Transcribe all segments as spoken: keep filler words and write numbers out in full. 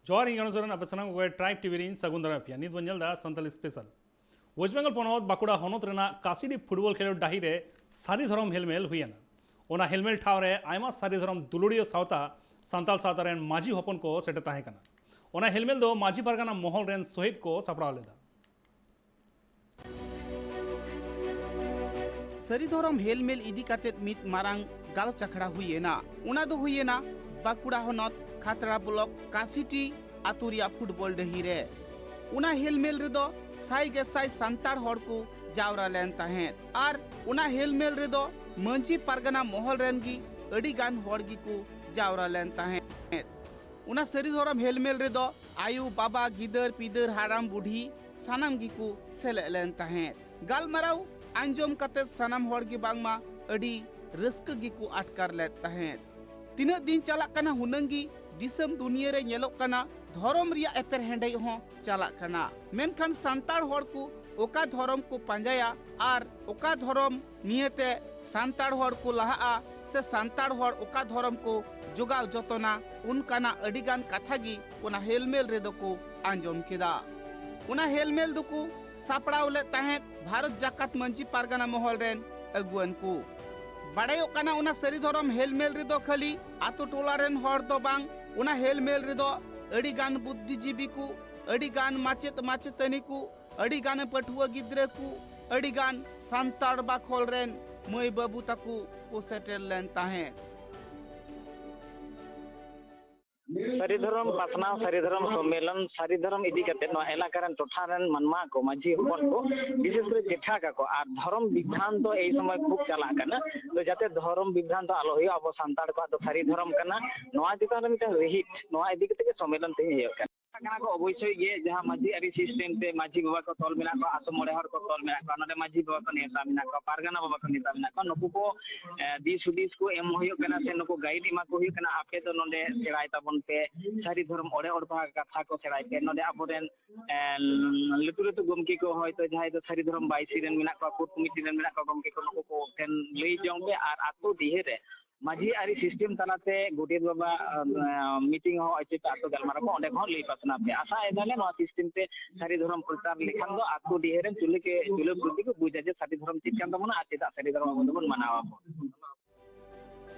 ᱡᱚᱦᱟᱨ, ᱤᱧ ᱜᱟᱱᱚ ᱥᱚᱨᱮᱱ, ᱟᱯᱮ ᱥᱟᱱᱟᱢ ᱠᱚᱜᱮ ᱴᱨᱟᱭᱤᱵᱽ ᱴᱤᱵᱷᱤ ᱨᱤᱧ ᱥᱟᱹᱜᱩᱱ ᱫᱟᱨᱟᱢ ᱯᱮᱭᱟ᱾ ᱱᱤᱛ ᱵᱚᱱ ᱧᱮᱞ ᱮᱫᱟ ᱥᱟᱱᱛᱟᱞᱤ ᱥᱯᱮᱥᱟᱞ᱾ ᱳᱭᱮᱥᱴ ᱵᱮᱝᱜᱚᱞ ᱯᱚᱱᱚᱛ ᱵᱟᱸᱠᱩᱲᱟ ᱦᱚᱱᱚᱛ ᱨᱮᱱᱟᱜ ᱠᱟᱥᱤᱰᱤ ᱯᱷᱩᱴᱵᱚᱞ ᱠᱷᱮᱞᱳᱰ ᱰᱟᱹᱦᱤ ᱨᱮ ᱥᱟᱹᱨᱤ ᱫᱷᱚᱨᱚᱢ ᱦᱮᱞᱢᱮᱞ ᱦᱩᱭᱮᱱᱟ᱾ ᱚᱱᱟ ᱦᱮᱞᱢᱮᱞ ᱴᱷᱟᱶ ᱨᱮ ᱟᱭᱢᱟ ᱥᱟᱹᱨᱤ ᱫᱷᱚᱨᱚᱢ ᱫᱩᱞᱟᱹᱲᱤᱭᱟᱹ ᱥᱟᱶᱛᱟ ᱥᱟᱱᱛᱟᱞ ᱥᱟᱶᱛᱟ ᱨᱮᱱ ᱢᱟᱹᱡᱷᱤ ᱦᱚᱯᱚᱱ ᱠᱚ ᱥᱮᱴᱮᱨ ᱛᱟᱦᱮᱸ ᱠᱟᱱᱟ᱾ ᱚᱱᱟ ᱦᱮᱞᱢᱮᱞ ᱫᱚ ᱢᱟᱹᱡᱷᱤ ᱯᱟᱨᱜᱟᱱᱟ ᱢᱚᱦᱚᱞ ᱨᱮᱱ ᱥᱚᱦᱮᱫ ᱠᱚ ᱥᱟᱯᱲᱟᱣ ᱞᱮᱫᱟ᱾ ᱥᱟᱹᱨᱤ ᱫᱷᱚᱨᱚᱢ ᱦᱮᱞᱢᱮᱞ ᱤᱫᱤ ᱠᱟᱛᱮ ᱢᱤᱫ ᱢᱟᱨᱟᱝ ᱜᱟᱞᱚᱪ ᱟᱠᱷᱲᱟ ᱦᱩᱭ ᱮᱱᱟ᱾ ᱚᱱᱟ ᱫᱚ ᱦᱩᱭ ᱮᱱᱟ ᱵᱟᱸᱠᱩᱲᱟ ᱦᱚᱱᱚᱛ ᱠᱷᱟᱛᱲᱟ ᱵᱞᱚᱠ ᱠᱟᱥᱤᱴᱤ ᱟᱛᱳ ᱨᱮᱭᱟᱜ ᱯᱷᱩᱴᱵᱚᱞ ᱰᱟᱹᱦᱤ ᱨᱮ᱾ ᱚᱱᱟ ᱦᱮᱞᱢᱮᱞ ᱨᱮᱫᱚ ᱥᱟᱭ ᱜᱮᱥᱟᱭ ᱥᱟᱱᱛᱟᱲ ᱦᱚᱲ ᱠᱚ ᱡᱟᱣᱨᱟ ᱞᱮᱱ ᱛᱟᱦᱮᱸᱫ ᱟᱨ ᱚᱱᱟ ᱦᱮᱞᱢᱮᱞ ᱨᱮᱫᱚ ᱢᱟᱹᱡᱷᱤ ᱯᱟᱨᱜᱟᱱᱟ ᱢᱚᱦᱚᱞ ᱨᱮᱱ ᱜᱮ ᱟᱹᱰᱤ ᱜᱟᱱ ᱦᱚᱲ ᱜᱮᱠᱚ ᱡᱟᱣᱨᱟ ᱞᱮᱱ ᱛᱟᱦᱮᱸᱫ᱾ ᱚᱱᱟ ᱥᱟᱹᱨᱤ ᱫᱷᱚᱨᱚᱢ ᱦᱮᱞᱢᱮᱞ ᱨᱮᱫᱚ ᱟᱭᱳ, ᱵᱟᱵᱟ, ᱜᱤᱫᱟᱹᱨ, ᱯᱤᱫᱟᱹᱨ, ᱦᱟᱲᱟᱢ, ᱵᱩᱰᱷᱤ ᱥᱟᱱᱟᱢ ᱜᱮᱠᱚ ᱥᱮᱞᱮᱫ ᱞᱮᱱ ᱛᱟᱦᱮᱸᱫ᱾ ᱜᱟᱞᱢᱟᱨᱟᱣ ᱟᱸᱡᱚᱢ ᱠᱟᱛᱮ ᱥᱟᱱᱟᱢ ᱦᱚᱲ ᱜᱮ ᱵᱟᱝᱢᱟ ᱟᱹᱰᱤ ᱨᱟᱹᱥᱠᱟᱹ ᱜᱮᱠᱚ ᱟᱴᱠᱟᱨ ᱞᱮᱫ ᱛᱟᱦᱮᱸᱫ᱾ ᱛᱤᱱᱟᱹᱜ ᱫᱤᱱ ᱪᱟᱞᱟᱜ ᱠᱟᱱᱟ, ᱦᱩᱱᱟᱹᱝ ᱜᱮ ᱫᱤᱥᱚᱢ ᱫᱩᱱᱤᱭᱟᱹ ᱨᱮ ᱧᱮᱞᱚᱜ ᱠᱟᱱᱟ, ᱫᱷᱚᱨᱚᱢ ᱨᱮᱭᱟᱜ ᱮᱯᱮᱨ ᱦᱮᱸᱰᱮᱡ ᱦᱚᱸ ᱪᱟᱞᱟᱜ ᱠᱟᱱᱟ᱾ ᱢᱮᱱᱠᱷᱟᱱ ᱥᱟᱱᱛᱟᱲ ᱦᱚᱲ ᱠᱚ ᱚᱠᱟ ᱫᱷᱚᱨᱚᱢ ᱠᱚ ᱯᱟᱸᱡᱟᱭᱟ ᱟᱨ ᱚᱠᱟ ᱫᱷᱚᱨᱚᱢ ᱱᱤᱭᱟᱹᱛᱮ ᱥᱟᱱᱛᱟᱲ ᱦᱚᱲ ᱠᱚ ᱞᱟᱦᱟᱜᱼᱟ ᱥᱮ ᱥᱟᱱᱛᱟᱲ ᱦᱚᱲ ᱚᱠᱟ ᱫᱷᱚᱨᱚᱢ ᱠᱚ ᱡᱚᱜᱟᱣ ᱡᱚᱛᱚᱱᱟ, ᱚᱱᱠᱟᱱᱟᱜ ᱟᱹᱰᱤᱜᱟᱱ ᱠᱟᱛᱷᱟ ᱜᱮ ᱚᱱᱟ ᱦᱮᱞᱢᱮᱞ ᱨᱮᱫᱚ ᱠᱚ ᱟᱸᱡᱚᱢ ᱠᱮᱫᱟ᱾ ᱚᱱᱟ ᱦᱮᱞᱢᱮᱞ ᱫᱚᱠᱚ ᱥᱟᱯᱲᱟᱣ ᱞᱮᱫ ᱛᱟᱦᱮᱸᱫ ᱵᱷᱟᱨᱚᱛ ᱡᱟᱠᱟᱛ ᱢᱟᱹᱡᱷᱤ ᱯᱟᱨᱜᱟᱱᱟ ᱢᱚᱦᱚᱞ ᱨᱮᱱ ᱟᱹᱜᱩᱣᱟᱹᱱ ᱠᱚ᱾ ᱵᱟᱲᱟᱭᱚᱜ ᱠᱟᱱᱟ, ᱚᱱᱟ ᱥᱟᱹᱨᱤ ᱫᱷᱚᱨᱚᱢ ᱦᱮᱞᱢᱮᱞ ᱨᱮᱫᱚ ᱠᱷᱟᱹᱞᱤ ᱟᱛᱳ ᱴᱚᱞᱟ ᱨᱮᱱ ᱦᱚᱲ ᱫᱚ ᱵᱟᱝ, ᱚᱱᱟ ᱦᱮᱞᱢᱮᱞ ᱨᱮᱫᱚ ᱟᱹᱰᱤᱜᱟᱱ ᱵᱩᱫᱽᱫᱷᱤᱡᱤᱵᱤ ᱠᱚ, ᱟᱹᱰᱤᱜᱟᱱ ᱢᱟᱪᱮᱫ ᱢᱟᱪᱮᱛᱟᱹᱱᱤ ᱠᱚ, ᱟᱹᱰᱤᱜᱟᱱ ᱯᱟᱹᱴᱷᱩᱣᱟᱹ ᱜᱤᱫᱽᱨᱟᱹ ᱠᱚ, ᱟᱹᱰᱤᱜᱟᱱ ᱥᱟᱱᱛᱟᱲ ᱵᱟᱠᱷᱳᱞ ᱨᱮᱱ ᱢᱟᱹᱭ ᱵᱟᱹᱵᱩ ᱛᱟᱠᱚ ᱠᱚ ᱥᱮᱴᱮᱨ ᱞᱮᱱ ᱛᱟᱦᱮᱸᱫ᱾ ᱥᱟᱹᱨᱤ ᱫᱷᱚᱨᱚᱢ ᱯᱟᱥᱱᱟᱣ, ᱥᱟᱹᱨᱤ ᱫᱷᱚᱨᱚᱢ ᱥᱚᱢᱢᱮᱞᱚᱱ, ᱥᱟᱹᱨᱤ ᱫᱷᱚᱨᱚᱢ ᱤᱫᱤ ᱠᱟᱛᱮ ᱱᱚᱣᱟ ᱮᱞᱟᱠᱟ ᱨᱮᱱ ᱴᱚᱴᱷᱟ ᱨᱮᱱ ᱢᱟᱱᱣᱟ ᱠᱚ, ᱢᱟᱹᱡᱷᱤ ᱦᱚᱯᱚᱱ ᱠᱚ, ᱵᱤᱥᱮᱥ ᱠᱚᱨᱮ ᱪᱮᱴᱷᱟ ᱠᱟᱠᱚ᱾ ᱟᱨ ᱫᱷᱚᱨᱚᱢ ᱵᱤᱵᱷᱨᱟᱱᱛᱚ ᱮᱭ ᱥᱚᱢᱚᱭ ᱠᱷᱩᱵ ᱪᱟᱞᱟᱜ ᱠᱟᱱᱟ᱾ ᱛᱚ ᱡᱟᱛᱮ ᱫᱷᱚᱨᱚᱢ ᱵᱤᱵᱷᱨᱟᱱᱛᱚ ᱟᱞᱚ ᱦᱩᱭᱩᱜ, ᱟᱵᱚ ᱥᱟᱱᱛᱟᱲ ᱠᱚᱣᱟᱜ ᱫᱚ ᱥᱟᱹᱨᱤ ᱫᱷᱚᱨᱚᱢ ᱠᱟᱱᱟ, ᱱᱚᱣᱟ ᱪᱮᱛᱟᱱ ᱨᱮ ᱢᱤᱫᱴᱟᱝ ᱨᱤᱦᱤᱴ, ᱱᱚᱣᱟ ᱤᱫᱤ ᱠᱟᱛᱮ ᱜᱮ ᱥᱚᱢᱢᱮᱞᱚᱱ ᱛᱮᱦᱮᱧ ᱦᱩᱭᱩᱜ ᱠᱟᱱᱟ᱾ ᱠᱟᱱᱟ ᱠᱚ ᱚᱵᱚᱥᱥᱳᱭ ᱜᱮ, ᱡᱟᱦᱟᱸ ᱢᱟᱹᱡᱷᱤ ᱟᱹᱨᱤ ᱥᱤᱥᱴᱮᱢ ᱛᱮ ᱢᱟᱹᱡᱷᱤ ᱵᱟᱵᱟ ᱠᱚ ᱛᱚᱞ ᱢᱮᱱᱟᱜ ᱠᱚᱣᱟ, ᱟᱛᱳ ᱢᱚᱬᱮ ᱦᱚᱲ ᱠᱚ ᱛᱚᱞ ᱢᱮᱱᱟᱜ ᱠᱚᱣᱟ, ᱱᱚᱰᱮ ᱢᱟᱹᱡᱷᱤ ᱵᱟᱵᱟ ᱠᱚ ᱱᱮᱣᱛᱟ ᱢᱮᱱᱟᱜ ᱠᱚᱣᱟ, ᱱᱩᱠᱩ ᱠᱚ, ᱮ, ᱫᱤᱥ ᱦᱩᱫᱤᱥ ᱠᱚ ᱮᱢ ᱦᱩᱭᱩᱜ ᱠᱟᱱᱟ ᱥᱮ ᱱᱩᱠᱩ ᱜᱟᱭᱤᱰ ᱮᱢᱟ ᱠᱚ ᱦᱩᱭᱩᱜ ᱠᱟᱱᱟ, ᱟᱯᱮ ᱫᱚ ᱱᱚᱰᱮ ᱥᱮᱬᱟᱭ ᱛᱟᱵᱚᱱ ᱯᱮ, ᱥᱟᱹᱨᱤ ᱫᱷᱚᱨᱚᱢ ᱚᱲᱮ ᱚᱲᱯᱟᱦᱟ ᱠᱟᱛᱷᱟ ᱠᱚ ᱥᱮᱬᱟᱭ ᱯᱮ᱾ ᱱᱚᱰᱮ ᱟᱵᱚᱨᱮᱱ, ᱮ, ᱞᱟᱹᱴᱩ ᱞᱟᱹᱴᱩ ᱜᱚᱢᱠᱮ ᱠᱚ ᱦᱚᱭᱛᱳ ᱡᱟᱦᱟᱸᱭ ᱫᱚ ᱥᱟᱹᱨᱤ ᱫᱷᱚᱨᱚᱢ ᱵᱟᱭᱥᱤ ᱨᱮᱱ ᱢᱮᱱᱟᱜ ᱠᱚᱣᱟ, ᱠᱳᱨ ᱠᱚᱢᱤᱴᱤ ᱨᱮᱱ ᱢᱮᱱᱟᱜ ᱠᱚᱣᱟ ᱜᱚᱢᱠᱮ ᱠᱚ, ᱱᱩᱠᱩ ᱠᱚ ᱴᱷᱮᱱ ᱞᱟᱹᱭ ᱡᱚᱝ ᱯᱮ ᱟᱨ ᱟᱛᱳ ᱰᱤᱦᱟᱹ ᱨᱮ ᱢᱟᱹᱡᱷᱤ ᱟᱹᱨᱤ ᱥᱤᱥᱴᱮᱢ ᱛᱟᱞᱟᱛᱮ ᱜᱚᱰᱮᱛ ᱵᱟᱵᱟ ᱢᱤᱴᱤᱝ ᱦᱚᱸ ᱦᱚᱪᱚᱭ ᱯᱮ, ᱟᱹᱛᱩ ᱜᱟᱞᱢᱟᱨᱟᱣ ᱠᱚ ᱚᱸᱰᱮ ᱠᱷᱚᱱ ᱞᱟᱹᱭ ᱯᱟᱥᱱᱟᱣ ᱯᱮ᱾ ᱟᱥᱟ ᱮᱫᱟᱞᱮ ᱱᱚᱣᱟ ᱥᱤᱥᱴᱮᱢ ᱛᱮ ᱥᱟᱹᱨᱤ ᱫᱷᱚᱨᱚᱢ ᱯᱨᱚᱪᱟᱨ ᱞᱮᱠᱷᱟᱱ ᱫᱚ ᱟᱹᱛᱩ ᱰᱤᱦᱟᱹ ᱨᱮᱱ ᱪᱩᱞᱟᱹ ᱠᱮ ᱪᱩᱞᱟᱹ ᱯᱨᱚᱛᱤ ᱠᱚ ᱵᱩᱡᱟ ᱡᱮ ᱥᱟᱹᱨᱤ ᱫᱷᱚᱨᱚᱢ ᱪᱮᱫ ᱠᱟᱱ ᱛᱟᱵᱚᱱᱟ ᱟᱨ ᱪᱮᱫᱟᱜ ᱥᱟᱹᱨᱤ ᱫᱷᱚᱨᱚᱢ ᱟᱵᱚ ᱫᱚᱵᱚᱱ ᱢᱟᱱᱟᱣ ᱟᱵᱚᱱ᱾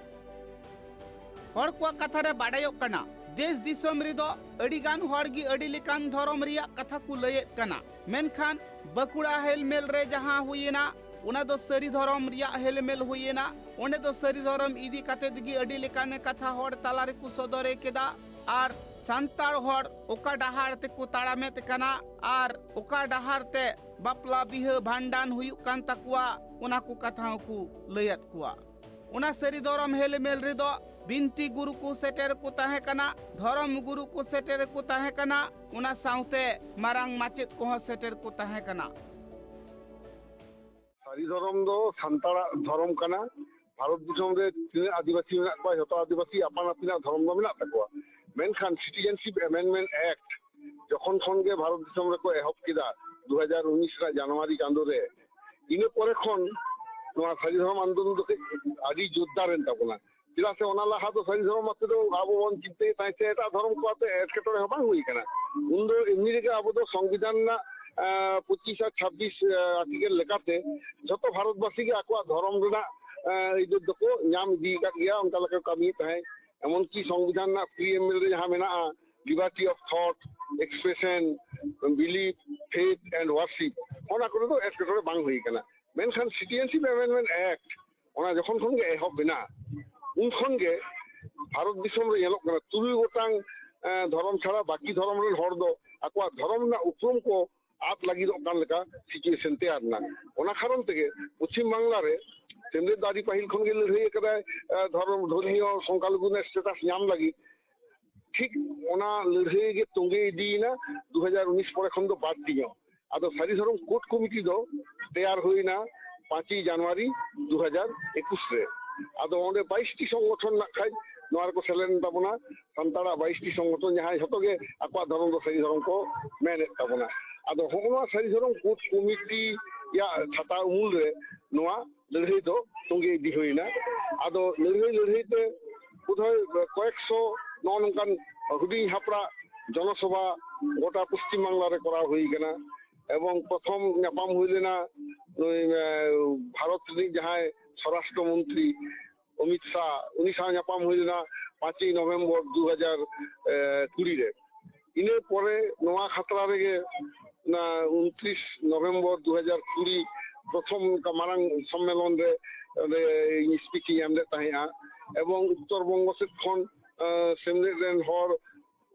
ᱦᱚᱲ ᱠᱚᱣᱟᱜ ᱠᱟᱛᱷᱟ ᱨᱮ ᱵᱟᱰᱟᱭᱚᱜ ᱠᱟᱱᱟ, ᱫᱮᱥ ᱫᱤᱥᱚᱢ ᱨᱮᱫᱚ ᱟᱹᱰᱤ ᱜᱟᱱ ᱦᱚᱲ ᱜᱮ ᱟᱹᱰᱤ ᱞᱮᱠᱟᱱ ᱫᱷᱚᱨᱚᱢ ᱨᱮᱭᱟᱜ ᱠᱟᱛᱷᱟ ᱠᱚ ᱞᱟᱹᱭᱮᱫ ᱠᱟᱱᱟ, ᱢᱮᱱᱠᱷᱟᱱ ᱵᱟᱸᱠᱩᱲᱟ ᱦᱮᱞᱢᱮᱞ ᱨᱮ ᱡᱟᱦᱟᱸ ᱦᱩᱭᱮᱱᱟ, ᱚᱱᱟ ᱫᱚ ᱥᱟᱹᱨᱤ ᱫᱷᱚᱨᱚᱢ ᱨᱮᱭᱟᱜ ᱦᱮᱞᱢᱮᱞ ᱦᱩᱭᱮᱱᱟ᱾ ᱚᱸᱰᱮ ᱫᱚ ᱥᱟᱹᱨᱤ ᱫᱷᱚᱨᱚᱢ ᱤᱫᱤ ᱠᱟᱛᱮ ᱜᱮ ᱟᱹᱰᱤ ᱞᱮᱠᱟᱱ ᱠᱟᱛᱷᱟ ᱦᱚᱲ ᱛᱟᱞᱟ ᱨᱮᱠᱚ ᱥᱚᱫᱚᱨᱮ ᱠᱮᱫᱟ᱾ ᱟᱨ ᱥᱟᱱᱛᱟᱲ ᱦᱚᱲ ᱚᱠᱟ ᱰᱟᱦᱟᱨ ᱛᱮᱠᱚ ᱛᱟᱲᱟᱢᱮᱫ ᱠᱟᱱᱟ ᱟᱨ ᱚᱠᱟ ᱰᱟᱦᱟᱨ ᱛᱮ ᱵᱟᱯᱞᱟ ᱵᱤᱦᱟᱹ ᱵᱷᱟᱸᱰᱟᱱ ᱦᱩᱭᱩᱜ ᱠᱟᱱ ᱛᱟᱠᱚᱣᱟ, ᱚᱱᱟ ᱠᱚ ᱠᱟᱛᱷᱟ ᱦᱚᱸᱠᱚ ᱞᱟᱹᱭᱟᱫ ᱠᱚᱣᱟ᱾ ᱚᱱᱟ ᱥᱟᱹᱨᱤ ᱫᱷᱚᱨᱚᱢ ᱦᱮᱞᱢᱮᱞ ᱨᱮᱫᱚ ᱵᱤᱱᱛᱤ ᱜᱩᱨᱩ ᱠᱚ ᱥᱮᱴᱮᱨ ᱠᱚ ᱛᱟᱦᱮᱸ ᱠᱟᱱᱟ, ᱫᱷᱚᱨᱚᱢ ᱜᱩᱨᱩ ᱠᱚ ᱥᱮᱴᱮᱨ ᱠᱚ ᱛᱟᱦᱮᱸ ᱠᱟᱱᱟ, ᱚᱱᱟ ᱥᱟᱶᱛᱮ ᱢᱟᱨᱟᱝ ᱢᱟᱪᱮᱫ ᱠᱚᱦᱚᱸ ᱥᱮᱴᱮᱨ ᱠᱚ ᱛᱟᱦᱮᱸ ᱠᱟᱱᱟ᱾ ᱥᱟᱹᱨᱤ ᱫᱷᱚᱨᱚᱢ ᱫᱚ ᱥᱟᱱᱛᱟᱲᱟᱜ ᱫᱷᱚᱨᱚᱢ ᱠᱟᱱᱟ᱾ ᱵᱷᱟᱨᱚᱛ ᱫᱤᱥᱚᱢ ᱨᱮ ᱛᱤᱱᱟᱹᱜ ᱟᱹᱫᱤᱵᱟᱹᱥᱤ ᱢᱮᱱᱟᱜ ᱠᱚᱣᱟ, ᱡᱷᱚᱛᱚ ᱟᱹᱫᱤᱵᱟᱹᱥᱤ ᱟᱯᱟᱱ ᱟᱹᱯᱤᱱᱟᱜ ᱫᱷᱚᱨᱚᱢ ᱫᱚ ᱢᱮᱱᱟᱜ ᱛᱟᱠᱚᱣᱟ᱾ ᱢᱮᱱᱠᱷᱟᱱ Citizenship Amendment Act ᱡᱚᱠᱷᱚᱱ ᱠᱷᱚᱱ ᱜᱮ ᱵᱷᱟᱨᱚᱛ ᱫᱤᱥᱚᱢ ᱨᱮᱠᱚ ᱮᱦᱚᱵ ᱠᱮᱫᱟ, ᱫᱩ ᱦᱟᱡᱟᱨ ᱩᱱᱤᱥ ᱨᱮᱱᱟᱜ ᱡᱟᱱᱩᱣᱟᱨᱤ ᱪᱟᱸᱫᱳ ᱨᱮ, ᱤᱱᱟᱹ ᱯᱚᱨᱮ ᱠᱷᱚᱱ ᱱᱚᱣᱟ ᱥᱟᱹᱨᱤ ᱫᱷᱚᱨᱚᱢ ᱟᱱᱫᱳᱞᱚᱱ ᱫᱚ ᱠᱟᱹᱡ ᱟᱹᱰᱤ ᱡᱳᱨᱫᱟᱨ ᱮᱱ ᱛᱟᱵᱚᱱᱟ᱾ ᱪᱮᱫᱟᱜ ᱥᱮ ᱚᱱᱟ ᱞᱟᱦᱟ ᱫᱚ ᱥᱟᱹᱨᱤ ᱫᱷᱚᱨᱚᱢ ᱟᱛᱮ ᱫᱚ ᱟᱵᱚ ᱵᱚᱱ ᱪᱤᱱᱛᱟᱹᱭᱮᱫ ᱛᱟᱦᱮᱸᱫ ᱥᱮ ᱮᱴᱟᱜ ᱫᱷᱚᱨᱚᱢ ᱠᱚ ᱟᱛᱮ ᱮᱴᱠᱮᱴᱚᱬᱮ ᱦᱚᱸ ᱵᱟᱝ ᱦᱩᱭ ᱠᱟᱱᱟ᱾ ᱩᱱᱫᱚ ᱮᱢᱱᱤ ᱨᱮᱜᱮ ᱟᱵᱚ ᱫᱚ ᱥᱚᱝᱵᱤᱫᱷᱟᱱ ᱨᱮᱱᱟᱜ, ᱟᱸ, ᱯᱚᱸᱪᱤᱥ ᱟᱨ ᱪᱷᱟᱵᱵᱤᱥ, ᱟᱸ, ᱟᱨᱴᱤᱠᱮᱞ ᱞᱮᱠᱟᱛᱮ ᱡᱷᱚᱛᱚ ᱵᱷᱟᱨᱚᱛᱵᱟᱥᱤ ᱜᱮ ᱟᱠᱚᱣᱟᱜ ᱫᱷᱚᱨᱚᱢ ᱨᱮᱱᱟᱜ, ᱟᱸ, ᱟᱹᱭᱫᱟᱹᱨ ᱫᱚᱠᱚ ᱧᱟᱢ ᱤᱫᱤ ᱟᱠᱟᱫ ᱜᱮᱭᱟ, ᱚᱱᱠᱟ ᱞᱮᱠᱟ ᱠᱚ ᱠᱟᱹᱢᱤᱭᱮᱫ ᱛᱟᱦᱮᱸᱫ᱾ ᱮᱢᱚᱱᱠᱤ ᱥᱚᱝᱵᱤᱫᱷᱟᱱ ᱨᱮᱱᱟᱜ ᱯᱨᱤᱭᱮᱢᱵᱮᱞ ᱨᱮ ᱡᱟᱦᱟᱸ ᱢᱮᱱᱟᱜᱼᱟ, liberty of thought, expression, belief, faith and worship, ᱚᱱᱟ ᱠᱚᱨᱮ ᱫᱚ ᱮᱴᱠᱮᱴᱚᱬᱮ ᱵᱟᱝ ᱦᱩᱭ ᱠᱟᱱᱟ᱾ ᱢᱮᱱᱠᱷᱟᱱ Citizenship Amendment Act ᱚᱱᱟ ᱡᱚᱠᱷᱚᱱ ᱠᱷᱚᱱ ᱜᱮ ᱮᱦᱚᱵ ᱮᱱᱟ, ᱩᱱ ᱠᱷᱚᱱ ᱜᱮ ᱵᱷᱟᱨᱚᱛ ᱫᱤᱥᱚᱢ ᱨᱮ ᱧᱮᱞᱚᱜ ᱠᱟᱱᱟ, ᱛᱩᱨᱩᱭ ᱜᱚᱴᱟᱝ, ᱮᱸ, ᱫᱷᱚᱨᱚᱢ ᱪᱷᱟᱲᱟ ᱵᱟᱹᱠᱤ ᱫᱷᱚᱨᱚᱢ ᱨᱮᱱ ᱦᱚᱲ ᱫᱚ ᱟᱠᱚᱣᱟᱜ ᱫᱷᱚᱨᱚᱢ ᱨᱮᱱᱟᱜ ᱩᱯᱨᱩᱢ ᱠᱚ ᱟᱫ ᱞᱟᱹᱜᱤᱫᱚᱜ ᱠᱟᱱ ᱞᱮᱠᱟ situation ᱛᱮᱭᱟᱨ ᱮᱱᱟ᱾ ᱚᱱᱟ ᱠᱟᱨᱚᱱ ᱛᱮᱜᱮ ᱯᱚᱪᱷᱤᱢ ᱵᱟᱝᱞᱟ ᱨᱮ ᱥᱮᱢᱞᱮᱫ ᱫᱚ ᱟᱹᱰᱤ ᱯᱟᱹᱦᱤᱞ ᱠᱷᱚᱱ ᱜᱮ ᱞᱟᱹᱲᱦᱟᱹᱭ ᱟᱠᱟᱫᱟᱭ, ᱮᱸ, ᱫᱷᱚᱨᱚᱢ, ᱫᱷᱚᱨᱢᱤᱭᱚ ᱥᱚᱝᱠᱷᱟᱞᱚᱜᱷᱩ ᱨᱮᱱᱟᱜ status ᱧᱟᱢ ᱞᱟᱹᱜᱤᱫ᱾ ᱴᱷᱤᱠ ᱚᱱᱟ ᱞᱟᱹᱲᱦᱟᱹᱭ ᱜᱮ ᱛᱚᱸᱜᱮ ᱤᱫᱤᱭᱮᱱᱟ ᱫᱩ ᱦᱟᱡᱟᱨ ᱩᱱᱤᱥ ᱯᱚᱨᱮ ᱠᱷᱚᱱ ᱫᱚ ᱵᱟᱹᱲᱛᱤ ᱧᱚᱜ᱾ ᱟᱫᱚ ᱥᱟᱹᱨᱤ ᱫᱷᱚᱨᱚᱢ ᱠᱳᱰ ᱠᱚᱢᱤᱴᱤ ᱫᱚ ᱛᱮᱭᱟᱨ ᱦᱩᱭᱱᱟ ᱯᱟᱸᱪᱮᱭ ᱡᱟᱱᱩᱣᱟᱨᱤ ᱫᱩ ᱦᱟᱡᱟᱨ ᱮᱠᱩᱥ ᱨᱮ᱾ ᱟᱫᱚ ᱚᱸᱰᱮ ᱵᱟᱭᱤᱥ ᱴᱤ ᱥᱚᱝᱜᱚᱴᱷᱚᱱ ᱱᱟᱜ ᱠᱷᱟᱡ ᱱᱚᱣᱟ ᱨᱮᱠᱚ ᱥᱮᱞᱮᱫ ᱮᱱ ᱛᱟᱵᱚᱱᱟ, ᱥᱟᱱᱛᱟᱲᱟᱜ ᱵᱟᱭᱤᱥ ᱴᱤ ᱥᱚᱝᱜᱚᱴᱷᱚᱱ, ᱡᱟᱦᱟᱸᱭ ᱡᱷᱚᱛᱚ ᱜᱮ ᱟᱠᱚᱣᱟᱜ ᱫᱷᱚᱨᱚᱢ ᱫᱚ ᱥᱟᱹᱨᱤ ᱫᱷᱚᱨᱚᱢ ᱠᱚ ᱢᱮᱱᱮᱫ ᱛᱟᱵᱚᱱᱟ᱾ ᱟᱫᱚ ᱦᱚᱸᱜᱼᱚ ᱱᱚᱣᱟ ᱥᱟᱹᱨᱤ ᱫᱷᱚᱨᱚᱢ ᱠᱳᱰ ᱠᱚᱢᱤᱴᱤᱭᱟᱜ ᱪᱷᱟᱛᱟ ᱩᱢᱩᱞ ᱨᱮ ᱱᱚᱣᱟ ᱞᱟᱹᱲᱦᱟᱹᱭ ᱫᱚ ᱛᱚᱸᱜᱮ ᱤᱫᱤ ᱦᱩᱭᱱᱟ᱾ ᱟᱫᱚ ᱞᱟᱹᱲᱦᱟᱹᱭ ᱞᱟᱹᱲᱦᱟᱹᱭ ᱛᱮ ᱵᱳᱫᱷᱚᱭ ᱠᱚᱭᱮᱠ ᱥᱚ ᱱᱚᱜᱼᱚ ᱱᱚᱝᱠᱟᱱ ᱦᱩᱰᱤᱧ ᱦᱟᱯᱲᱟᱜ ᱡᱚᱱᱚᱥᱚᱵᱷᱟ ᱜᱚᱴᱟ ᱯᱚᱥᱪᱤᱢ ᱵᱟᱝᱞᱟ ᱨᱮ ᱠᱚᱨᱟᱣ ᱦᱩᱭ ᱠᱟᱱᱟ᱾ ᱮᱵᱚᱝ ᱯᱨᱚᱛᱷᱚᱢ ᱧᱟᱯᱟᱢ ᱦᱩᱭ ᱞᱮᱱᱟ ᱱᱩᱭ, ᱮ, ᱵᱷᱟᱨᱚᱛ ᱨᱤᱱᱤᱡ ᱡᱟᱦᱟᱸᱭ ᱥᱚᱨᱟᱥᱴᱨᱚ ᱢᱚᱱᱛᱨᱤ ᱚᱢᱤᱛ ᱥᱟᱦ, ᱩᱱᱤ ᱥᱟᱶ ᱧᱟᱯᱟᱢ ᱦᱩᱭ ᱞᱮᱱᱟ ᱯᱟᱸᱪᱮᱭ ᱱᱚᱵᱷᱮᱢᱵᱚᱨ ᱫᱩ ᱦᱟᱡᱟᱨ ᱠᱩᱲᱤ ᱨᱮ᱾ ᱤᱱᱟᱹ ᱯᱚᱨᱮ ᱱᱚᱣᱟ ᱠᱷᱟᱛᱲᱟ ᱨᱮᱜᱮ ᱚᱱᱟ ᱩᱱᱛᱨᱤᱥ ᱱᱚᱵᱷᱮᱢᱵᱚᱨ ᱫᱩ ᱦᱟᱡᱟᱨ ᱠᱩᱲᱤ ᱯᱨᱚᱛᱷᱚᱢ ᱚᱱᱠᱟ ᱢᱟᱨᱟᱝ ᱥᱚᱢᱢᱮᱞᱚᱱ ᱨᱮ ᱚᱸᱰᱮ ᱤᱧ ᱥᱯᱤᱪ ᱤᱧ ᱮᱢ ᱞᱮᱫ ᱛᱟᱦᱮᱸᱜᱼᱟ᱾ ᱮᱵᱚᱝ ᱩᱛᱛᱚᱨ ᱵᱚᱝᱜᱚ ᱥᱮᱫ ᱠᱷᱚᱱ, ᱟᱸ, ᱥᱮᱢᱞᱮᱫ ᱨᱮᱱ ᱦᱚᱲ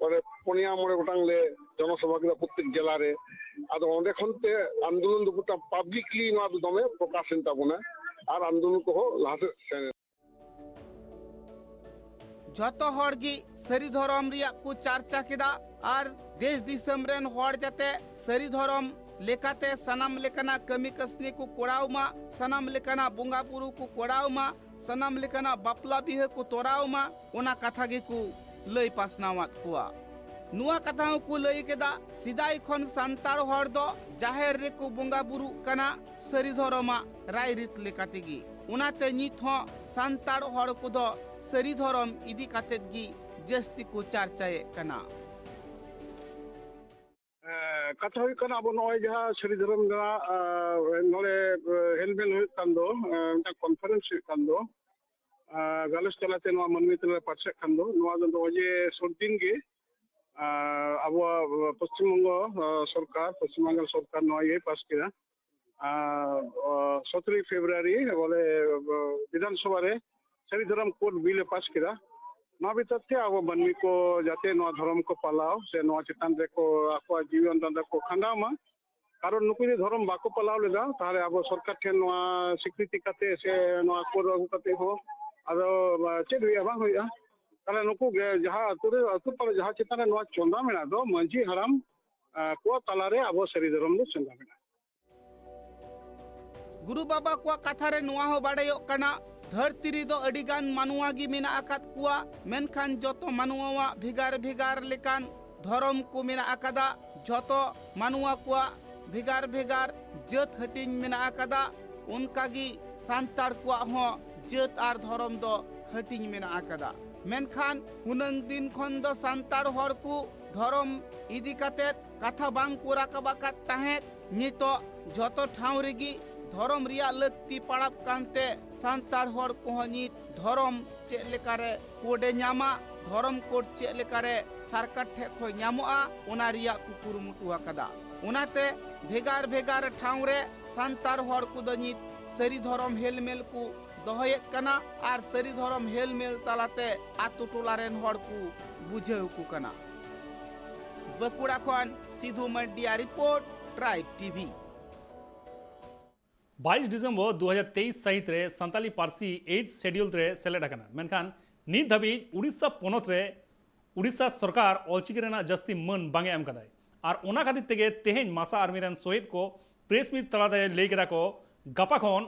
ᱚᱸᱰᱮ ᱯᱩᱱᱭᱟ ᱢᱚᱬᱮ ᱜᱚᱴᱟᱝ ᱞᱮ ᱡᱚᱱᱚᱥᱚᱵᱷᱟ ᱠᱮᱫᱟ ᱯᱨᱚᱛᱛᱮᱠ ᱡᱮᱞᱟ ᱨᱮ᱾ ᱟᱫᱚ ᱚᱸᱰᱮ ᱠᱷᱚᱱ ᱛᱮ ᱟᱱᱫᱳᱞᱚᱱ ᱫᱚ ᱜᱚᱴᱟ ᱯᱟᱵᱽᱞᱤᱠᱞᱤ ᱱᱚᱣᱟ ᱫᱚ ᱫᱚᱢᱮ ᱯᱨᱚᱠᱟᱥ ᱮᱱ ᱛᱟᱵᱚᱱᱟ ᱟᱨ ᱟᱱᱫᱳᱞᱚᱱ ᱠᱚᱦᱚᱸ ᱞᱟᱦᱟ ᱥᱮᱫ ᱥᱮᱱ ᱮᱱᱟ᱾ ᱡᱷᱚᱛᱚ ᱦᱚᱲ ᱜᱮ ᱥᱟᱹᱨᱤ ᱫᱷᱚᱨᱚᱢ ᱨᱮᱭᱟᱜ ᱠᱚ ᱪᱟᱨᱪᱟ ᱠᱮᱫᱟ ᱟᱨ ᱫᱮᱥ ᱫᱤᱥᱚᱢ ᱨᱮᱱ ᱦᱚᱲ ᱡᱟᱛᱮ ᱥᱟᱹᱨᱤ ᱫᱷᱚᱨᱚᱢ ᱞᱮᱠᱟᱛᱮ ᱥᱟᱱᱟᱢ ᱞᱮᱠᱟᱱᱟᱜ ᱠᱟᱹᱢᱤ ᱠᱟᱹᱥᱱᱤ ᱠᱚ ᱠᱚᱨᱟᱣ ᱢᱟ, ᱥᱟᱱᱟᱢ ᱞᱮᱠᱟᱱᱟᱜ ᱵᱚᱸᱜᱟ ᱵᱩᱨᱩ ᱠᱚ ᱠᱚᱨᱟᱣ ᱢᱟ, ᱥᱟᱱᱟᱢ ᱞᱮᱠᱟᱱᱟᱜ ᱵᱟᱯᱞᱟ ᱵᱤᱦᱟᱹ ᱠᱚ ᱛᱚᱨᱟᱣ ᱢᱟ, ᱚᱱᱟ ᱠᱟᱛᱷᱟ ᱜᱮᱠᱚ ᱞᱟᱹᱭ ᱯᱟᱥᱱᱟᱣᱟᱫ ᱠᱚᱣᱟ᱾ ᱱᱚᱣᱟ ᱠᱟᱛᱷᱟ ᱦᱚᱸᱠᱚ ᱞᱟᱹᱭ ᱠᱮᱫᱟ, ᱥᱮᱫᱟᱭ ᱠᱷᱚᱱ ᱥᱟᱱᱛᱟᱲ ᱦᱚᱲ ᱫᱚ ᱡᱟᱦᱮᱨ ᱨᱮᱠᱚ ᱵᱚᱸᱜᱟ ᱵᱩᱨᱩᱜ ᱠᱟᱱᱟ ᱥᱟᱹᱨᱤ ᱫᱷᱚᱨᱚᱢᱟᱜ ᱨᱟᱭᱨᱤᱛ ᱞᱮᱠᱟ ᱛᱮᱜᱮ᱾ ᱚᱱᱟᱛᱮ ᱱᱤᱛ ᱦᱚᱸ ᱥᱟᱱᱛᱟᱲ ᱦᱚᱲ ᱠᱚᱫᱚ ᱥᱟᱹᱨᱤ ᱫᱷᱚᱨᱚᱢ ᱤᱫᱤ ᱠᱟᱛᱮᱫ ᱜᱮ ᱡᱟᱹᱥᱛᱤ ᱠᱚ ᱪᱟᱨᱪᱟᱭᱮᱫ ᱠᱟᱱᱟ᱾ ᱮᱸ, ᱠᱟᱛᱷᱟ ᱦᱩᱭᱩᱜ ᱠᱟᱱᱟ, ᱟᱵᱚ ᱱᱚᱜᱼᱚᱭ ᱡᱟᱦᱟᱸ ᱥᱟᱹᱨᱤ ᱫᱷᱚᱨᱚᱢ ᱨᱮᱱᱟᱜ, ᱟᱸ, ᱱᱚᱰᱮ, ᱟᱸ, ᱦᱮᱞᱢᱮᱞ ᱦᱩᱭᱩᱜ ᱠᱟᱱ ᱫᱚ, ᱟᱸ, ᱢᱤᱫᱴᱟᱝ ᱠᱚᱱᱯᱷᱟᱨᱮᱱᱥ ᱦᱩᱭᱩᱜ ᱠᱟᱱ ᱫᱚ, ᱟᱸ, ᱜᱟᱞᱚᱪ ᱛᱟᱞᱟᱛᱮ ᱱᱚᱣᱟ ᱢᱟᱹᱱᱢᱤ ᱛᱟᱞᱟᱨᱮ ᱯᱟᱨᱪᱟᱜ ᱠᱟᱱ ᱫᱚ, ᱱᱚᱣᱟ ᱫᱚ ᱱᱚᱜᱼᱚᱭ ᱡᱮ ᱥᱩᱨ ᱫᱤᱱ ᱜᱮ, ᱟᱸ, ᱟᱵᱚᱣᱟᱜ ᱯᱚᱥᱪᱤᱢ ᱵᱚᱝᱜᱚ, ᱟᱸ, ᱥᱚᱨᱠᱟᱨ, ᱯᱚᱥᱪᱤᱢ ᱵᱟᱝᱜᱟᱞ ᱥᱚᱨᱠᱟᱨ ᱱᱚᱣᱟ ᱤᱭᱟᱹᱭ ᱯᱟᱥ ᱠᱮᱫᱟ᱾ ᱟᱨ, ᱚ, ᱥᱚᱛᱨᱚᱭ ᱯᱷᱮᱵᱽᱨᱩᱣᱟᱨᱤ ᱵᱚᱞᱮ, ᱚ, ᱵᱤᱫᱷᱟᱱ ᱥᱚᱵᱷᱟ ᱨᱮ ᱥᱟᱹᱨᱤ ᱫᱷᱚᱨᱚᱢ ᱠᱳᱰ ᱵᱤᱞ ᱮ ᱯᱟᱥ ᱠᱮᱫᱟ᱾ ᱱᱚᱣᱟ ᱵᱤᱛᱟᱨ ᱛᱮ ᱟᱵᱚ ᱢᱟᱹᱱᱢᱤ ᱠᱚ ᱡᱟᱛᱮ ᱱᱚᱣᱟ ᱫᱷᱚᱨᱚᱢ ᱠᱚ ᱯᱟᱞᱟᱣ ᱥᱮ ᱱᱚᱣᱟ ᱪᱮᱛᱟᱱ ᱨᱮᱠᱚ ᱟᱠᱚᱣᱟᱜ ᱡᱤᱭᱚᱱ ᱰᱟᱸᱰᱟ ᱠᱚ ᱠᱷᱟᱸᱰᱟᱣ ᱢᱟ᱾ ᱠᱟᱨᱚᱱ ᱱᱩᱠᱩ ᱡᱩᱫᱤ ᱫᱷᱚᱨᱚᱢ ᱵᱟᱠᱚ ᱯᱟᱞᱟᱣ ᱞᱮᱫᱟ, ᱛᱟᱦᱚᱞᱮ ᱟᱵᱚ ᱥᱚᱨᱠᱟᱨ ᱴᱷᱮᱱ ᱱᱚᱣᱟ ᱥᱤᱠᱨᱤᱛᱤ ᱠᱟᱛᱮ ᱥᱮ ᱱᱚᱣᱟ ᱠᱳᱰ ᱟᱹᱜᱩ ᱠᱟᱛᱮ ᱦᱚᱸ ᱟᱫᱚ, ᱟ, ᱪᱮᱫ ᱦᱩᱭᱩᱜᱼᱟ? ᱵᱟᱝ ᱦᱩᱭᱩᱜᱼᱟ᱾ ᱛᱟᱦᱚᱞᱮ ᱱᱩᱠᱩ ᱜᱮ ᱡᱟᱦᱟᱸ ᱟᱹᱛᱩ ᱨᱮ, ᱟᱹᱛᱩ ᱯᱟᱲᱟ ᱡᱟᱦᱟᱸ ᱪᱮᱛᱟᱱ ᱨᱮ ᱱᱚᱣᱟ ᱪᱚᱸᱫᱟ ᱢᱮᱱᱟᱜ ᱫᱚ, ᱢᱟᱹᱡᱷᱤ ᱦᱟᱲᱟᱢ, ᱟ, ᱠᱚ ᱛᱟᱞᱟᱨᱮ ᱟᱵᱚ ᱥᱟᱹᱨᱤ ᱫᱷᱚᱨᱚᱢ ᱫᱚ ᱪᱚᱸᱫᱟ ᱢᱮᱱᱟᱜᱼᱟ᱾ ᱜᱩᱨᱩ ᱵᱟᱵᱟ ᱠᱚᱣᱟᱜ ᱠᱟᱛᱷᱟ ᱨᱮ ᱱᱚᱣᱟ ᱦᱚᱸ ᱵᱟᱰᱟᱭᱚᱜ ᱠᱟᱱᱟ, ᱫᱷᱟᱹᱨᱛᱤ ᱨᱮᱫᱚ ᱟᱹᱰᱤ ᱜᱟᱱ ᱢᱟᱱᱣᱟ ᱜᱮ ᱢᱮᱱᱟᱜ ᱟᱠᱟᱫ ᱠᱚᱣᱟ, ᱢᱮᱱᱠᱷᱟᱱ ᱡᱚᱛᱚ ᱢᱟᱱᱣᱟᱣᱟᱜ ᱵᱷᱮᱜᱟᱨ ᱵᱷᱮᱜᱟᱨ ᱞᱮᱠᱟᱱ ᱫᱷᱚᱨᱚᱢ ᱠᱚ ᱢᱮᱱᱟᱜ ᱟᱠᱟᱫᱟ᱾ ᱡᱚᱛᱚ ᱢᱟᱱᱣᱟ ᱠᱚᱣᱟᱜ ᱵᱷᱮᱜᱟᱨ ᱵᱷᱮᱜᱟᱨ ᱡᱟᱹᱛ ᱦᱟᱹᱴᱤᱧ ᱢᱮᱱᱟᱜ ᱟᱠᱟᱫᱟ᱾ ᱚᱱᱠᱟ ᱜᱮ ᱥᱟᱱᱛᱟᱲ ᱠᱚᱣᱟᱜ ᱦᱚᱸ ᱡᱟᱹᱛ ᱟᱨ ᱫᱷᱚᱨᱚᱢ ᱫᱚ ᱦᱟᱹᱴᱤᱧ ᱢᱮᱱᱟᱜ ᱟᱠᱟᱫᱟ᱾ ᱢᱮᱱᱠᱷᱟᱱ ᱦᱩᱱᱟᱹᱝ ᱫᱤᱱ ᱠᱷᱚᱱ ᱫᱚ ᱥᱟᱱᱛᱟᱲ ᱦᱚᱲ ᱠᱚ ᱫᱷᱚᱨᱚᱢ ᱤᱫᱤ ᱠᱟᱛᱮ ᱠᱟᱛᱷᱟ ᱵᱟᱝ ᱠᱚ ᱨᱟᱠᱟᱵ ᱟᱠᱟᱫ ᱛᱟᱦᱮᱸᱫ᱾ ᱱᱤᱛᱚᱜ ᱡᱷᱚᱛᱚ ᱴᱷᱟᱶ ᱨᱮᱜᱮ ᱫᱷᱚᱨᱚᱢ ᱨᱮᱭᱟᱜ ᱞᱟᱹᱠᱛᱤ ᱯᱟᱲᱟᱣ ᱠᱟᱱᱛᱮ ᱥᱟᱱᱛᱟᱲ ᱦᱚᱲ ᱠᱚᱦᱚᱸ ᱱᱤᱛ ᱫᱷᱚᱨᱚᱢ ᱪᱮᱫ ᱞᱮᱠᱟᱨᱮ ᱠᱳᱰ ᱮ ᱧᱟᱢᱟ, ᱫᱷᱚᱨᱚᱢ ᱠᱳᱰ ᱪᱮᱫ ᱞᱮᱠᱟᱨᱮ ᱥᱚᱨᱠᱟᱨ ᱴᱷᱮᱱ ᱠᱷᱚᱱ ᱧᱟᱢᱚᱜᱼᱟ, ᱚᱱᱟ ᱨᱮᱭᱟᱜ ᱠᱚ ᱠᱩᱨᱩᱢᱩᱴᱩ ᱟᱠᱟᱫᱟ᱾ ᱚᱱᱟᱛᱮ ᱵᱷᱮᱜᱟᱨ ᱵᱷᱮᱜᱟᱨ ᱴᱷᱟᱶ ᱨᱮ ᱥᱟᱱᱛᱟᱲ ᱦᱚᱲ ᱠᱚᱫᱚ ᱱᱤᱛ ᱥᱟᱹᱨᱤ ᱫᱷᱚᱨᱚᱢ ᱦᱮᱞᱢᱮᱞ ᱠᱚ ᱫᱚᱦᱚᱭᱮᱫ ᱠᱟᱱᱟ ᱟᱨ ᱥᱟᱹᱨᱤ ᱫᱷᱚᱨᱚᱢ ᱦᱮᱞᱢᱮᱞ ᱛᱟᱞᱟᱛᱮ ᱟᱛᱳ ᱴᱚᱞᱟ ᱨᱮᱱ ᱦᱚᱲ ᱠᱚ ᱵᱩᱡᱷᱟᱹᱣ ᱠᱚ ᱠᱟᱱᱟ᱾ ᱵᱟᱸᱠᱩᱲᱟ ᱠᱷᱚᱱ ᱥᱤᱫᱷᱩ ᱢᱟᱱᱰᱤᱭᱟ ᱨᱤᱯᱳᱨᱴ, ᱴᱨᱟᱭᱤᱵᱽ ᱴᱤᱵᱷᱤ᱾ ᱵᱟᱭᱤᱥ ᱰᱤᱥᱮᱢᱵᱚᱨ ᱫᱩ ᱦᱟᱡᱟᱨ ᱛᱮᱭᱤᱥ ᱥᱟᱹᱦᱤᱛ ᱨᱮ ᱥᱟᱱᱛᱟᱞᱤ ᱯᱟᱹᱨᱥᱤ ᱮᱭᱤᱴ ᱥᱮᱰᱤᱭᱩᱞ ᱨᱮ ᱥᱮᱞᱮᱫ ᱟᱠᱟᱱᱟ, ᱢᱮᱱᱠᱷᱟᱱ ᱱᱤᱛ ᱫᱷᱟᱹᱵᱤᱡ ᱩᱲᱤᱥᱥᱟ ᱯᱚᱱᱚᱛ ᱨᱮ ᱩᱲᱤᱥᱥᱟ ᱥᱚᱨᱠᱟᱨ ᱚᱞᱪᱤᱠᱤ ᱨᱮᱱᱟᱜ ᱡᱟᱹᱥᱛᱤ ᱢᱟᱹᱱ ᱵᱟᱝ ᱮ ᱮᱢ ᱠᱟᱫᱟᱭ᱾ ᱟᱨ ᱚᱱᱟ ᱠᱷᱟᱹᱛᱤᱨ ᱛᱮᱜᱮ ᱛᱮᱦᱮᱧ ᱢᱟᱥᱟ ᱟᱨᱢᱤ ᱨᱮᱱ ᱥᱚᱦᱤᱫ ᱠᱚ ᱯᱨᱮᱥ ᱢᱤᱴ ᱛᱟᱞᱟᱛᱮ ᱞᱟᱹᱭ ᱠᱮᱫᱟ ᱠᱚ, ᱜᱟᱯᱟ ᱠᱷᱚᱱ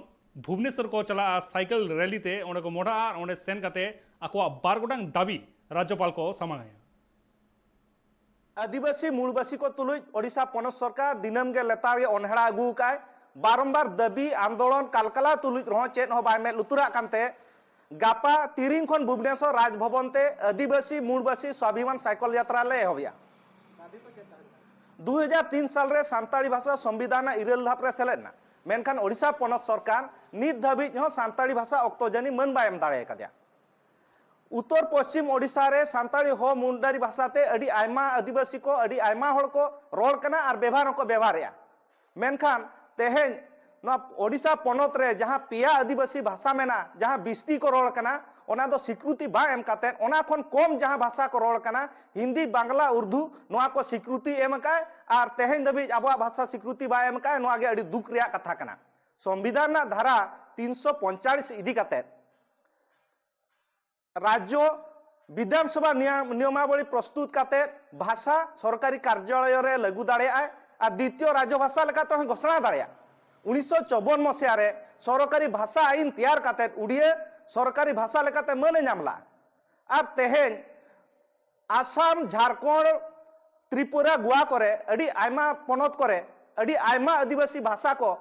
ᱵᱷᱩᱵᱽᱱᱮᱥᱚᱨ ᱠᱚ ᱪᱟᱞᱟᱜᱼᱟ ᱥᱟᱭᱠᱮᱞ ᱨᱮᱞᱤ ᱛᱮ᱾ ᱚᱸᱰᱮ ᱠᱚ ᱢᱚᱦᱰᱟᱜᱼᱟ ᱟᱨ ᱚᱸᱰᱮ ᱥᱮᱱ ᱠᱟᱛᱮ ᱟᱠᱚᱣᱟᱜ ᱵᱟᱨ ᱜᱚᱴᱟᱝ ᱫᱟᱹᱵᱤ ᱨᱟᱡᱽᱡᱚᱯᱟᱞ ᱠᱚ ᱥᱟᱢᱟᱝ ᱟᱭᱟ᱾ ᱟᱹᱫᱤᱵᱟᱹᱥᱤ ᱢᱩᱞᱵᱟᱹᱥᱤ ᱠᱚ ᱛᱩᱞᱩᱡ ᱳᱰᱤᱥᱟ ᱯᱚᱱᱚᱛ ᱥᱚᱨᱠᱟᱨ ᱫᱤᱱᱟᱹᱢ ᱜᱮ ᱞᱮᱛᱟᱲ ᱜᱮ ᱚᱱᱦᱮᱲᱟ ᱟᱹᱜᱩ ᱟᱠᱟᱫᱼᱟᱭ᱾ ᱵᱟᱨᱚᱢᱵᱟᱨ ᱫᱟᱹᱵᱤ ᱟᱱᱫᱳᱞᱚᱱ ᱠᱟᱞᱠᱟᱞᱟ ᱛᱩᱞᱩᱡ ᱨᱮᱦᱚᱸ ᱪᱮᱫ ᱦᱚᱸ ᱵᱟᱭ ᱢᱮᱫ ᱞᱩᱛᱩᱨᱟᱜ ᱠᱟᱱᱛᱮ ᱜᱟᱯᱟ ᱛᱤᱨᱤᱝ ᱠᱷᱚᱱ ᱵᱷᱩᱵᱽᱱᱮᱥᱚᱨ ᱨᱟᱡᱽᱵᱷᱚᱵᱚᱱ ᱛᱮ ᱟᱹᱫᱤᱵᱟᱹᱥᱤ ᱢᱩᱞᱵᱟᱹᱥᱤ ᱥᱣᱟᱵᱷᱤᱢᱟᱱ ᱥᱟᱭᱠᱚᱞ ᱡᱟᱛᱨᱟ ᱞᱮ ᱮᱦᱚᱵᱮᱜᱼᱟ᱾ ᱫᱩ ᱦᱟᱡᱟᱨ ᱛᱤᱱ ᱥᱟᱞ ᱨᱮ ᱥᱟᱱᱛᱟᱲᱤ ᱵᱷᱟᱥᱟ ᱥᱚᱝᱵᱤᱫᱷᱟᱱ ᱨᱮᱱᱟᱜ ᱤᱨᱟᱹᱞ ᱫᱷᱟᱯ ᱨᱮ ᱥᱮᱞᱮᱫ ᱮᱱᱟ, ᱢᱮᱱᱠᱷᱟᱱ ᱳᱰᱤᱥᱟ ᱯᱚᱱᱚᱛ ᱥᱚᱨᱠᱟᱨ ᱱᱤᱛ ᱫᱷᱟᱹᱵᱤᱡ ᱦᱚᱸ ᱥᱟᱱᱛᱟᱲᱤ ᱵᱷᱟᱥᱟ ᱚᱠᱛᱚ ᱡᱟᱹᱱᱤ ᱢᱟᱹᱱ ᱵᱟᱭ ᱮᱢ ᱫᱟᱲᱮ ᱟᱠᱟᱫᱮᱭᱟ᱾ ᱩᱛᱛᱚᱨ ᱯᱚᱥᱪᱤᱢ ᱳᱰᱤᱥᱟ ᱨᱮ ᱥᱟᱱᱛᱟᱲᱤ ᱦᱚ ᱢᱩᱱᱰᱟᱨᱤ ᱵᱷᱟᱥᱟᱛᱮ ᱟᱹᱰᱤ ᱟᱭᱢᱟ ᱟᱹᱫᱤᱵᱟᱹᱥᱤ ᱠᱚ, ᱟᱹᱰᱤ ᱟᱭᱢᱟ ᱦᱚᱲ ᱠᱚ ᱨᱚᱲ ᱠᱟᱱᱟ ᱟᱨ ᱵᱮᱵᱷᱟᱨ ᱦᱚᱸᱠᱚ ᱵᱮᱵᱷᱟᱨᱮᱜᱼᱟ᱾ ᱢᱮᱱᱠᱷᱟᱱ ᱛᱮᱦᱮᱧ ᱱᱚᱣᱟ ᱳᱰᱤᱥᱟ ᱯᱚᱱᱚᱛ ᱨᱮ ᱡᱟᱦᱟᱸ ᱯᱮᱭᱟ ᱟᱹᱫᱤᱵᱟᱹᱥᱤ ᱵᱷᱟᱥᱟ ᱢᱮᱱᱟᱜᱼᱟ, ᱡᱟᱦᱟᱸ ᱵᱤᱥᱛᱤ ᱠᱚ ᱨᱚᱲ ᱠᱟᱱᱟ, ᱚᱱᱟ ᱫᱚ ᱥᱤᱠᱨᱩᱛᱤ ᱵᱟᱭ ᱮᱢ ᱠᱟᱛᱮᱫ ᱚᱱᱟ ᱠᱷᱚᱱ ᱠᱚᱢ ᱡᱟᱦᱟᱸ ᱵᱷᱟᱥᱟ ᱠᱚ ᱨᱚᱲ ᱠᱟᱱᱟ, ᱦᱤᱱᱫᱤ, ᱵᱟᱝᱞᱟ, ᱩᱨᱫᱩ, ᱱᱚᱣᱟ ᱠᱚ ᱥᱤᱠᱨᱩᱛᱤ ᱮᱢ ᱟᱠᱟᱫ ᱟᱨ ᱛᱮᱦᱮᱧ ᱫᱷᱟᱹᱵᱤᱡ ᱟᱵᱚᱣᱟᱜ ᱵᱷᱟᱥᱟ ᱥᱤᱠᱨᱩᱛᱤ ᱵᱟᱭ ᱮᱢ ᱟᱠᱟᱫ᱾ ᱱᱚᱣᱟ ᱜᱮ ᱟᱹᱰᱤ ᱫᱩᱠ ᱨᱮᱭᱟᱜ ᱠᱟᱛᱷᱟ ᱠᱟᱱᱟ᱾ ᱥᱚᱝᱵᱤᱫᱷᱟᱱ ᱨᱮᱱᱟᱜ ᱫᱷᱟᱨᱟ ᱛᱤᱱᱥᱚ ᱯᱚᱧᱪᱟᱲᱤᱥ ᱤᱫᱤ ᱠᱟᱛᱮᱫ ᱨᱟᱡᱽᱡᱚ ᱵᱤᱫᱷᱟᱱ ᱥᱚᱵᱷᱟ ᱱᱤᱭᱟᱢ-, ᱱᱤᱭᱚᱢᱟᱵᱚᱞᱤ ᱯᱨᱚᱥᱛᱩᱛ ᱠᱟᱛᱮ ᱵᱷᱟᱥᱟ ᱥᱚᱨᱠᱟᱨᱤ ᱠᱟᱨᱡᱟᱞᱚᱭ ᱨᱮ ᱞᱟᱹᱜᱩ ᱫᱟᱲᱮᱭᱟᱜᱼᱟᱭ ᱟᱨ ᱫᱤᱛᱤᱭᱚ ᱨᱟᱡᱽᱡᱚ ᱵᱷᱟᱥᱟ ᱞᱮᱠᱟᱛᱮ ᱦᱚᱸ ᱜᱷᱳᱥᱚᱱᱟ ᱫᱟᱲᱮᱭᱟᱜᱼᱟ᱾ ᱩᱱᱤᱥᱥᱚ ᱪᱚᱵᱵᱚᱱ ᱢᱚᱥᱤᱦᱟ ᱨᱮ ᱥᱚᱨᱠᱟᱨᱤ ᱵᱷᱟᱥᱟ ᱟᱭᱤᱱ ᱛᱮᱭᱟᱨ ᱠᱟᱛᱮ ᱩᱰᱤᱭᱟᱹ ᱥᱚᱨᱠᱟᱨᱤ ᱵᱷᱟᱥᱟ ᱞᱮᱠᱟᱛᱮ ᱢᱟᱹᱱ ᱮ ᱧᱟᱢ ᱞᱮᱫᱼᱟ᱾ ᱟᱨ ᱛᱮᱦᱮᱧ ᱟᱥᱟᱢ, ᱡᱷᱟᱲᱠᱷᱚᱸᱰ, ᱛᱨᱤᱯᱩᱨᱟ, ᱜᱳᱣᱟ ᱠᱚᱨᱮ ᱟᱹᱰᱤ ᱟᱭᱢᱟ ᱯᱚᱱᱚᱛ ᱠᱚᱨᱮ ᱟᱹᱰᱤ ᱟᱭᱢᱟ ᱟᱹᱫᱤᱵᱟᱹᱥᱤ ᱵᱷᱟᱥᱟ ᱠᱚ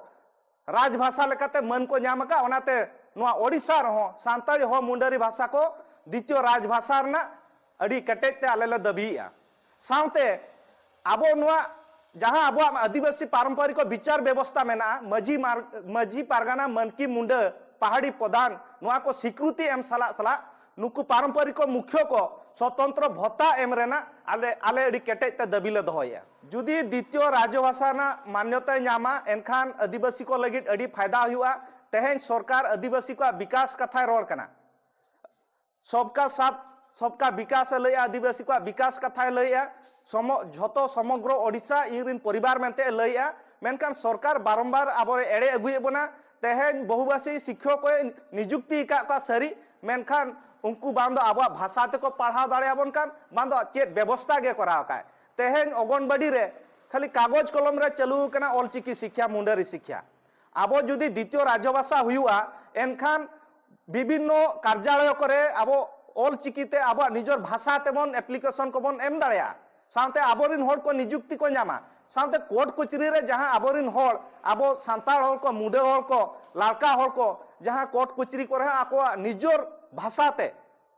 ᱨᱟᱡᱽ ᱵᱷᱟᱥᱟ ᱞᱮᱠᱟᱛᱮ ᱢᱟᱹᱱ ᱠᱚ ᱧᱟᱢ ᱟᱠᱟᱫ᱾ ᱚᱱᱟᱛᱮ ᱱᱚᱣᱟ ᱳᱰᱤᱥᱟ ᱨᱮᱦᱚᱸ ᱥᱟᱱᱛᱟᱲᱤ ᱦᱚᱸ ᱢᱩᱱᱰᱟᱹᱨᱤ ᱵᱷᱟᱥᱟ ᱠᱚ ᱫᱤᱛᱤᱭᱚ ᱨᱟᱡᱽ ᱵᱷᱟᱥᱟ ᱨᱮᱱᱟᱜ ᱟᱹᱰᱤ ᱠᱮᱴᱮᱡ ᱛᱮ ᱟᱞᱮ ᱞᱮ ᱫᱟᱹᱵᱤᱭᱮᱫᱼᱟ᱾ ᱥᱟᱶᱛᱮ ᱟᱵᱚ ᱱᱚᱣᱟ ᱡᱟᱦᱟᱸ ᱟᱵᱚᱣᱟᱜ ᱟᱹᱫᱤᱵᱟᱹᱥᱤ ᱯᱟᱨᱚᱢᱯᱚᱨᱤᱠ ᱵᱤᱪᱟᱨ ᱵᱮᱵᱚᱥᱛᱟ ᱢᱮᱱᱟᱜᱼᱟ, ᱢᱟᱹᱡᱷᱤ ᱢᱟᱨ-, ᱢᱟᱹᱡᱷᱤ ᱯᱟᱨᱜᱟᱱᱟ, ᱢᱟᱹᱱᱠᱤ, ᱢᱩᱱᱰᱟᱹ, ᱯᱟᱦᱟᱲᱤ ᱯᱨᱚᱫᱷᱟᱱ, ᱱᱚᱣᱟ ᱠᱚ ᱥᱤᱠᱨᱩᱛᱤ ᱮᱢ ᱥᱟᱞᱟᱜ ᱥᱟᱞᱟᱜ ᱱᱩᱠᱩ ᱯᱟᱨᱚᱢᱯᱚᱨᱤᱠ ᱢᱩᱠᱷᱭᱟᱹ ᱠᱚ ᱥᱚᱛᱚᱱᱛᱨᱚ ᱵᱷᱚᱛᱟ ᱮᱢ ᱨᱮᱱᱟᱜ ᱟᱞᱮ, ᱟᱞᱮ ᱟᱹᱰᱤ ᱠᱮᱴᱮᱡ ᱛᱮ ᱫᱟᱹᱵᱤ ᱞᱮ ᱫᱚᱦᱚᱭᱮᱫᱼᱟ᱾ ᱡᱩᱫᱤ ᱫᱤᱛᱤᱭᱚ ᱨᱟᱡᱽᱵᱷᱟᱥᱟ ᱨᱮᱱᱟᱜ ᱢᱟᱱᱭᱚᱛᱟᱭ ᱧᱟᱢᱟ, ᱮᱱᱠᱷᱟᱱ ᱟᱹᱫᱤᱵᱟᱹᱥᱤ ᱠᱚ ᱞᱟᱹᱜᱤᱫ ᱟᱹᱰᱤ ᱯᱷᱟᱭᱫᱟ ᱦᱩᱭᱩᱜᱼᱟ᱾ ᱛᱮᱦᱮᱧ ᱥᱚᱨᱠᱟᱨ ᱟᱹᱫᱤᱵᱟᱹᱥᱤ ᱠᱚᱣᱟᱜ ᱵᱤᱠᱟᱥ ᱠᱟᱛᱷᱟᱭ ᱨᱚᱲ ᱠᱟᱱᱟ, ᱥᱚᱵᱠᱟ ᱥᱟᱛᱷ ᱥᱚᱵᱠᱟ ᱵᱤᱠᱟᱥ ᱮ ᱞᱟᱹᱭᱮᱜᱼᱟ, ᱟᱹᱫᱤᱵᱟᱹᱥᱤ ᱠᱚᱣᱟᱜ ᱵᱤᱠᱟᱥ ᱠᱟᱛᱷᱟᱭ ᱞᱟᱹᱭᱮᱜᱼᱟ, ᱥᱚᱢᱚ-, ᱡᱷᱚᱛᱚ ᱥᱚᱢᱚᱜᱨᱚ ᱳᱰᱤᱥᱟ ᱤᱧ ᱨᱤᱱ ᱯᱚᱨᱤᱵᱟᱨ ᱢᱮᱱᱛᱮ ᱮ ᱞᱟᱹᱭᱮᱜᱼᱟ᱾ ᱢᱮᱱᱠᱷᱟᱱ ᱥᱚᱨᱠᱟᱨ ᱵᱟᱨᱚᱢᱵᱟᱨ ᱟᱵᱚ ᱮᱲᱮ ᱟᱹᱜᱩᱭᱮᱫ ᱵᱚᱱᱟ᱾ ᱛᱮᱦᱮᱧ ᱵᱚᱦᱩᱵᱟᱥᱤ ᱥᱤᱠᱠᱷᱚᱠ ᱮ ᱱᱤᱡᱩᱠᱛᱤ ᱟᱠᱟᱫ ᱠᱚᱣᱟ ᱥᱟᱹᱨᱤ, ᱢᱮᱱᱠᱷᱟᱱ ᱩᱱᱠᱩ ᱵᱟᱝ ᱫᱚ ᱟᱵᱚᱣᱟᱜ ᱵᱷᱟᱥᱟ ᱛᱮᱠᱚ ᱯᱟᱲᱦᱟᱣ ᱫᱟᱲᱮᱭᱟᱵᱚᱱ ᱠᱟᱱ, ᱵᱟᱝ ᱫᱚ ᱪᱮᱫ ᱵᱮᱵᱚᱥᱛᱟ ᱜᱮ ᱠᱚᱨᱟᱣ ᱟᱠᱟᱫ᱾ ᱛᱮᱦᱮᱧ ᱚᱜᱚᱱᱵᱟᱰᱤ ᱨᱮ ᱠᱷᱟᱹᱞᱤ ᱠᱟᱜᱚᱡᱽ ᱠᱚᱞᱚᱢ ᱨᱮ ᱪᱟᱹᱞᱩ ᱟᱠᱟᱱᱟ ᱚᱞᱪᱤᱠᱤ ᱥᱤᱠᱠᱷᱟ, ᱢᱩᱱᱰᱟᱹᱨᱤ ᱥᱤᱠᱠᱷᱟ᱾ ᱟᱵᱚ ᱡᱩᱫᱤ ᱫᱤᱛᱤᱭᱚ ᱨᱟᱡᱽᱵᱷᱟᱥᱟ ᱦᱩᱭᱩᱜᱼᱟ, ᱮᱱᱠᱷᱟᱱ ᱵᱤᱵᱷᱤᱱᱱᱚ ᱠᱟᱨᱡᱟᱞᱚᱭ ᱠᱚᱨᱮ ᱟᱵᱚ ᱚᱞ ᱪᱤᱠᱤ ᱛᱮ ᱟᱵᱚᱣᱟᱜ ᱱᱤᱡᱚᱨ ᱵᱷᱟᱥᱟ ᱛᱮᱵᱚᱱ application ᱠᱚᱵᱚᱱ ᱮᱢ ᱫᱟᱲᱮᱭᱟᱜᱼᱟ᱾ ᱥᱟᱶᱛᱮ ᱟᱵᱚᱨᱤᱱ ᱦᱚᱲ ᱠᱚ ᱱᱤᱡᱩᱠᱛᱤ ᱠᱚ ᱧᱟᱢᱟ᱾ ᱥᱟᱶᱛᱮ ᱠᱳᱨᱴ ᱠᱚᱪᱟᱹᱨᱤ ᱨᱮ ᱡᱟᱦᱟᱸ ᱟᱵᱚᱨᱤᱱ ᱦᱚᱲ, ᱟᱵᱚ ᱥᱟᱱᱛᱟᱲ ᱦᱚᱲ ᱠᱚ, ᱢᱩᱰᱟᱹ ᱦᱚᱲ ᱠᱚ, ᱞᱟᱲᱠᱟ ᱦᱚᱲ ᱠᱚ ᱡᱟᱦᱟᱸ ᱠᱳᱨᱴ ᱠᱚᱪᱟᱹᱨᱤ ᱠᱚᱨᱮ ᱦᱚᱸ ᱟᱠᱚᱣᱟᱜ ᱱᱤᱡᱚᱨ ᱵᱷᱟᱥᱟ ᱛᱮ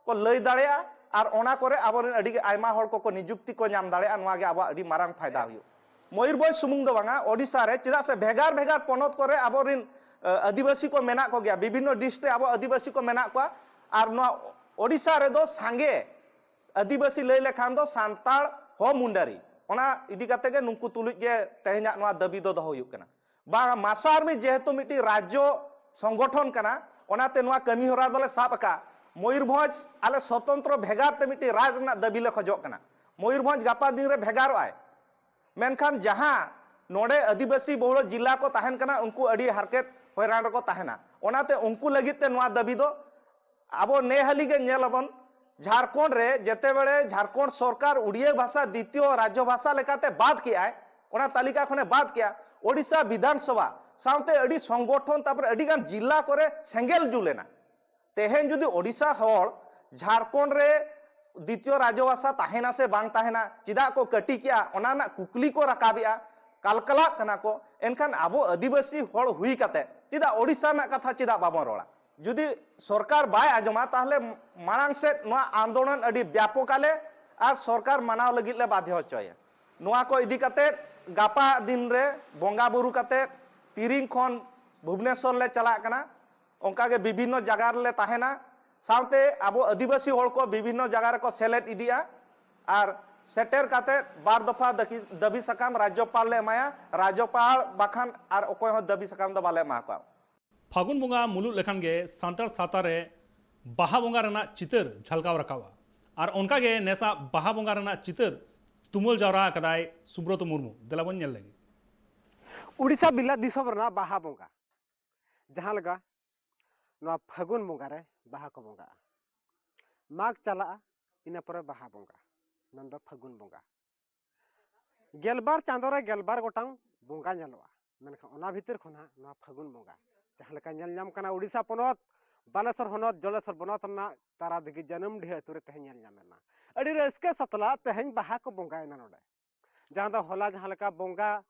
ᱠᱚ ᱞᱟᱹᱭ ᱫᱟᱲᱮᱭᱟᱜᱼᱟ ᱟᱨ ᱚᱱᱟ ᱠᱚᱨᱮ ᱟᱵᱚᱨᱮᱱ ᱟᱹᱰᱤ ᱟᱭᱢᱟ ᱦᱚᱲ ᱠᱚᱠᱚ ᱱᱤᱡᱩᱠᱛᱤ ᱠᱚ ᱧᱟᱢ ᱫᱟᱲᱮᱭᱟᱜᱼᱟ᱾ ᱱᱚᱣᱟ ᱜᱮ ᱟᱵᱚᱣᱟᱜ ᱟᱹᱰᱤ ᱢᱟᱨᱟᱝ ᱯᱷᱟᱭᱫᱟ ᱦᱩᱭᱩᱜᱼᱟ᱾ ᱢᱚᱭᱩᱨᱵᱷᱚᱸᱡᱽ ᱥᱩᱢᱩᱝ ᱫᱚ ᱵᱟᱝᱟ, ᱳᱰᱤᱥᱟ ᱨᱮ, ᱪᱮᱫᱟᱜ ᱥᱮ ᱵᱷᱮᱜᱟᱨ ᱵᱷᱮᱜᱟᱨ ᱯᱚᱱᱚᱛ ᱠᱚᱨᱮ ᱟᱵᱚᱨᱮᱱ, ᱮ, ᱟᱹᱫᱤᱵᱟᱹᱥᱤ ᱠᱚ ᱢᱮᱱᱟᱜ ᱠᱚᱜᱮᱭᱟ, ᱵᱤᱵᱷᱤᱱᱱᱚ district ᱨᱮ ᱟᱵᱚ ᱟᱹᱫᱤᱵᱟᱹᱥᱤ ᱠᱚ ᱢᱮᱱᱟᱜ ᱠᱚᱣᱟ᱾ ᱟᱨ ᱱᱚᱣᱟ ᱳᱰᱤᱥᱟ ᱨᱮᱫᱚ ᱥᱟᱸᱜᱮ ᱟᱹᱫᱤᱵᱟᱹᱥᱤ ᱞᱟᱹᱭ ᱞᱮᱠᱷᱟᱱ ᱫᱚ ᱥᱟᱱᱛᱟᱲ ᱦᱚᱸ ᱢᱩᱱᱰᱟᱹᱨᱤ᱾ ᱚᱱᱟ ᱤᱫᱤ ᱠᱟᱛᱮ ᱜᱮ ᱱᱩᱠᱩ ᱛᱩᱞᱩᱡ ᱜᱮ ᱛᱮᱦᱮᱧᱟᱜ ᱱᱚᱣᱟ ᱫᱟᱹᱵᱤ ᱫᱚ ᱫᱚᱦᱚ ᱦᱩᱭᱩᱜ ᱠᱟᱱᱟ᱾ ᱵᱟᱝ, ᱢᱟᱥᱟᱨᱢᱤ ᱡᱮᱦᱮᱛᱩ ᱢᱤᱫᱴᱤᱡ ᱨᱟᱡᱽᱡᱚ ᱥᱚᱝᱜᱚᱴᱷᱚᱱ ᱠᱟᱱᱟ, ᱚᱱᱟᱛᱮ ᱱᱚᱣᱟ ᱠᱟᱹᱢᱤ ᱦᱚᱨᱟ ᱫᱚᱞᱮ ᱥᱟᱵ ᱟᱠᱟᱫ᱾ ᱢᱚᱭᱩᱨᱵᱷᱚᱸᱡᱽ ᱟᱞᱮ ᱥᱚᱛᱚᱱᱛᱨᱚ ᱵᱷᱮᱜᱟᱨ ᱛᱮ ᱢᱤᱫᱴᱤᱡ ᱨᱟᱡᱽ ᱨᱮᱱᱟᱜ ᱫᱟᱹᱵᱤ ᱞᱮ ᱠᱷᱚᱡᱚᱜ ᱠᱟᱱᱟ᱾ ᱢᱚᱭᱩᱨᱵᱷᱚᱸᱡᱽ ᱜᱟᱯᱟ ᱫᱤᱱ ᱨᱮ ᱵᱷᱮᱜᱟᱨᱚᱜ ᱟᱭ, ᱢᱮᱱᱠᱷᱟᱱ ᱡᱟᱦᱟᱸ ᱱᱚᱰᱮ ᱟᱹᱫᱤᱵᱟᱹᱥᱤ ᱵᱚᱦᱩᱞ ᱡᱤᱞᱟ ᱠᱚ ᱛᱟᱦᱮᱱ ᱠᱟᱱᱟ, ᱩᱱᱠᱩ ᱟᱹᱰᱤ ᱦᱟᱨᱠᱮᱛ ᱦᱚᱭᱨᱟᱱ ᱨᱮᱠᱚ ᱛᱟᱦᱮᱱᱟ᱾ ᱚᱱᱟᱛᱮ ᱩᱱᱠᱩ ᱞᱟᱹᱜᱤᱫ ᱛᱮ ᱱᱚᱣᱟ ᱫᱟᱹᱵᱤ ᱫᱚ ᱟᱵᱚ ᱱᱮ ᱦᱟᱹᱞᱤ ᱜᱮ ᱧᱮᱞ ᱟᱵᱚᱱ, ᱡᱷᱟᱲᱠᱷᱚᱸᱰ ᱨᱮ ᱡᱮᱛᱮ ᱵᱮᱲᱮ ᱡᱷᱟᱲᱠᱷᱚᱸᱰ ᱥᱚᱨᱠᱟᱨ ᱩᱲᱤᱭᱟᱹ ᱵᱷᱟᱥᱟ ᱫᱤᱛᱤᱭᱚ ᱨᱟᱡᱽᱡᱚ ᱵᱷᱟᱥᱟ ᱞᱮᱠᱟᱛᱮ ᱵᱟᱫ ᱠᱮᱜᱼᱟᱭ, ᱚᱱᱟ ᱛᱟᱹᱞᱤᱠᱟ ᱠᱷᱚᱱᱮ ᱵᱟᱫ ᱠᱮᱜᱼᱟ, ᱳᱰᱤᱥᱟ ᱵᱤᱫᱷᱟᱱ ᱥᱚᱵᱷᱟ ᱥᱟᱶᱛᱮ ᱟᱹᱰᱤ ᱥᱚᱝᱜᱚᱴᱷᱚᱱ, ᱛᱟᱨᱯᱚᱨᱮ ᱟᱹᱰᱤ ᱜᱟᱱ ᱡᱤᱞᱟ ᱠᱚᱨᱮ ᱥᱮᱸᱜᱮᱞ ᱡᱩᱞ ᱮᱱᱟ᱾ ᱛᱮᱦᱮᱧ ᱡᱩᱫᱤ ᱳᱰᱤᱥᱟ ᱦᱚᱲ ᱡᱷᱟᱲᱠᱷᱚᱸᱰ ᱨᱮ ᱫᱤᱛᱤᱭᱚ ᱨᱟᱡᱽᱡᱚ ᱵᱷᱟᱥᱟ ᱛᱟᱦᱮᱱᱟ ᱥᱮ ᱵᱟᱝ ᱛᱟᱦᱮᱱᱟ, ᱪᱮᱫᱟᱜ ᱠᱚ ᱠᱟᱹᱴᱤ ᱠᱮᱜᱼᱟ, ᱚᱱᱟ ᱨᱮᱱᱟᱜ ᱠᱩᱠᱞᱤ ᱠᱚ ᱨᱟᱠᱟᱵᱮᱜᱼᱟ, ᱠᱟᱞᱠᱟᱞᱟᱜ ᱠᱟᱱᱟ ᱠᱚ᱾ ᱮᱱᱠᱷᱟᱱ ᱟᱵᱚ ᱟᱹᱫᱤᱵᱟᱹᱥᱤ ᱦᱚᱲ ᱦᱩᱭ ᱠᱟᱛᱮ ᱪᱮᱫᱟᱜ ᱳᱰᱤᱥᱟ ᱨᱮᱱᱟᱜ ᱠᱟᱛᱷᱟ ᱪᱮᱫᱟᱜ ᱵᱟᱵᱚᱱ ᱨᱚᱲᱟ? ᱡᱩᱫᱤ ᱥᱚᱨᱠᱟᱨ ᱵᱟᱭ ᱟᱸᱡᱚᱢᱟ, ᱛᱟᱦᱚᱞᱮ ᱢᱟᱲᱟᱝ ᱥᱮᱫ ᱱᱚᱣᱟ ᱟᱱᱫᱳᱞᱚᱱ ᱟᱹᱰᱤ ᱵᱮᱯᱚᱠ ᱟᱞᱮ ᱟᱨ ᱥᱚᱨᱠᱟᱨ ᱢᱟᱱᱟᱣ ᱞᱟᱹᱜᱤᱫ ᱞᱮ ᱵᱟᱫᱷᱭᱚ ᱦᱚᱪᱚᱭᱟ᱾ ᱱᱚᱣᱟ ᱠᱚ ᱤᱫᱤ ᱠᱟᱛᱮ ᱜᱟᱯᱟ ᱫᱤᱱ ᱨᱮ ᱵᱚᱸᱜᱟ ᱵᱩᱨᱩ ᱠᱟᱛᱮ ᱛᱤᱨᱤᱝ ᱠᱷᱚᱱ ᱵᱷᱩᱵᱽᱱᱮᱥᱚᱨ ᱞᱮ ᱪᱟᱞᱟᱜ ᱠᱟᱱᱟ᱾ ᱚᱱᱠᱟᱜᱮ ᱵᱤᱵᱷᱤᱱᱱᱚ ᱡᱟᱭᱜᱟ ᱨᱮᱞᱮ ᱛᱟᱦᱮᱱᱟ᱾ ᱥᱟᱶᱛᱮ ᱟᱵᱚ ᱟᱹᱫᱤᱵᱟᱹᱥᱤ ᱦᱚᱲ ᱠᱚ ᱵᱤᱵᱷᱤᱱᱱᱚ ᱡᱟᱭᱜᱟ ᱨᱮᱠᱚ ᱥᱮᱞᱮᱫ ᱤᱫᱤᱜᱼᱟ᱾ ᱟᱨ ᱥᱮᱴᱮᱨ ᱠᱟᱛᱮ ᱵᱟᱨ ᱫᱚᱯᱷᱟ ᱫᱟᱹᱠᱤ-, ᱫᱟᱹᱵᱤ ᱥᱟᱠᱟᱢ ᱨᱟᱡᱽᱡᱚᱯᱟᱞ ᱞᱮ ᱮᱢᱟᱭᱟ᱾ ᱨᱟᱡᱽᱡᱚᱯᱟᱞ ᱵᱟᱠᱷᱟᱱ ᱟᱨ ᱚᱠᱚᱭ ᱦᱚᱸ ᱫᱟᱹᱵᱤ ᱥᱟᱠᱟᱢ ᱫᱚ ᱵᱟᱞᱮ ᱮᱢᱟ ᱠᱚᱣᱟ᱾ ᱯᱷᱟᱹᱜᱩᱱ ᱵᱚᱸᱜᱟ ᱢᱩᱞᱩᱫ ᱞᱮᱠᱷᱟᱱ ᱜᱮ ᱥᱟᱱᱛᱟᱲ ᱥᱟᱶᱛᱟ ᱨᱮ ᱵᱟᱦᱟ ᱵᱚᱸᱜᱟ ᱨᱮᱱᱟᱜ ᱪᱤᱛᱟᱹᱨ ᱡᱷᱟᱞᱠᱟᱣ ᱨᱟᱠᱟᱵᱼᱟ᱾ ᱟᱨ ᱚᱱᱠᱟᱜᱮ ᱱᱮᱥᱟᱜ ᱵᱟᱦᱟ ᱵᱚᱸᱜᱟ ᱨᱮᱱᱟᱜ ᱪᱤᱛᱟᱹᱨ ᱛᱩᱢᱟᱹᱞ ᱡᱟᱣᱨᱟ ᱟᱠᱟᱫᱟᱭ ᱥᱩᱵᱨᱚᱛᱚ ᱢᱩᱨᱢᱩ᱾ ᱫᱮᱞᱟ ᱵᱚᱱ ᱧᱮᱞ ᱞᱮᱜᱮ᱾ ᱩᱲᱤᱥᱥᱟ ᱵᱤᱞᱟᱹᱛ ᱫᱤᱥᱚᱢ ᱨᱮᱱᱟᱜ ᱵᱟᱦᱟ ᱵᱚᱸᱜᱟ, ᱡᱟᱦᱟᱸ ᱞᱮᱠᱟ ᱱᱚᱣᱟ ᱯᱷᱟᱹᱜᱩᱱ ᱵᱚᱸᱜᱟ ᱨᱮ ᱵᱟᱦᱟ ᱠᱚ ᱵᱚᱸᱜᱟᱜᱼᱟ᱾ ᱢᱟᱜᱽ ᱪᱟᱞᱟᱜᱼᱟ, ᱤᱱᱟᱹ ᱯᱚᱨᱮ ᱵᱟᱦᱟ ᱵᱚᱸᱜᱟ, ᱢᱮᱱᱫᱚ ᱯᱷᱟᱹᱜᱩᱱ ᱵᱚᱸᱜᱟ᱾ ᱜᱮᱞᱵᱟᱨ ᱪᱟᱸᱫᱳ ᱨᱮ ᱜᱮᱞᱵᱟᱨ ᱜᱚᱴᱟᱝ ᱵᱚᱸᱜᱟ ᱧᱮᱞᱚᱜᱼᱟ, ᱢᱮᱱᱠᱷᱟᱱ ᱚᱱᱟ ᱵᱷᱤᱛᱤᱨ ᱠᱷᱚᱱ ᱦᱟᱸᱜ ᱱᱚᱣᱟ ᱯᱷᱟᱹᱜᱩᱱ ᱵᱚᱸᱜᱟ, ᱡᱟᱦᱟᱸ ᱞᱮᱠᱟ ᱧᱮᱞ ᱧᱟᱢ ᱠᱟᱱᱟ ᱩᱲᱤᱥᱥᱟ ᱯᱚᱱᱚᱛ ᱵᱟᱞᱮᱥᱚᱨ ᱦᱚᱱᱚᱛ ᱡᱚᱞᱮᱥᱚᱨ ᱵᱚᱱᱚᱛ ᱨᱮᱱᱟᱜ ᱛᱟᱨᱟᱫᱤᱜᱷᱤ ᱡᱟᱹᱱᱩᱢᱰᱤᱦᱟᱹ ᱟᱹᱛᱩ ᱨᱮ ᱛᱮᱦᱮᱧ ᱧᱮᱞ ᱧᱟᱢ ᱮᱱᱟ᱾ ᱟᱹᱰᱤ ᱨᱟᱹᱥᱠᱟᱹ ᱥᱟᱛᱞᱟᱜ ᱛᱮᱦᱮᱧ ᱵᱟᱦᱟ ᱠᱚ ᱵᱚᱸᱜᱟᱭᱮᱱᱟ ᱱᱚᱰᱮ, ᱡᱟᱦᱟᱸ ᱫᱚ ᱦᱚᱞᱟ ᱡᱟᱦᱟᱸ ᱞᱮᱠᱟ ᱵᱚᱸᱜᱟ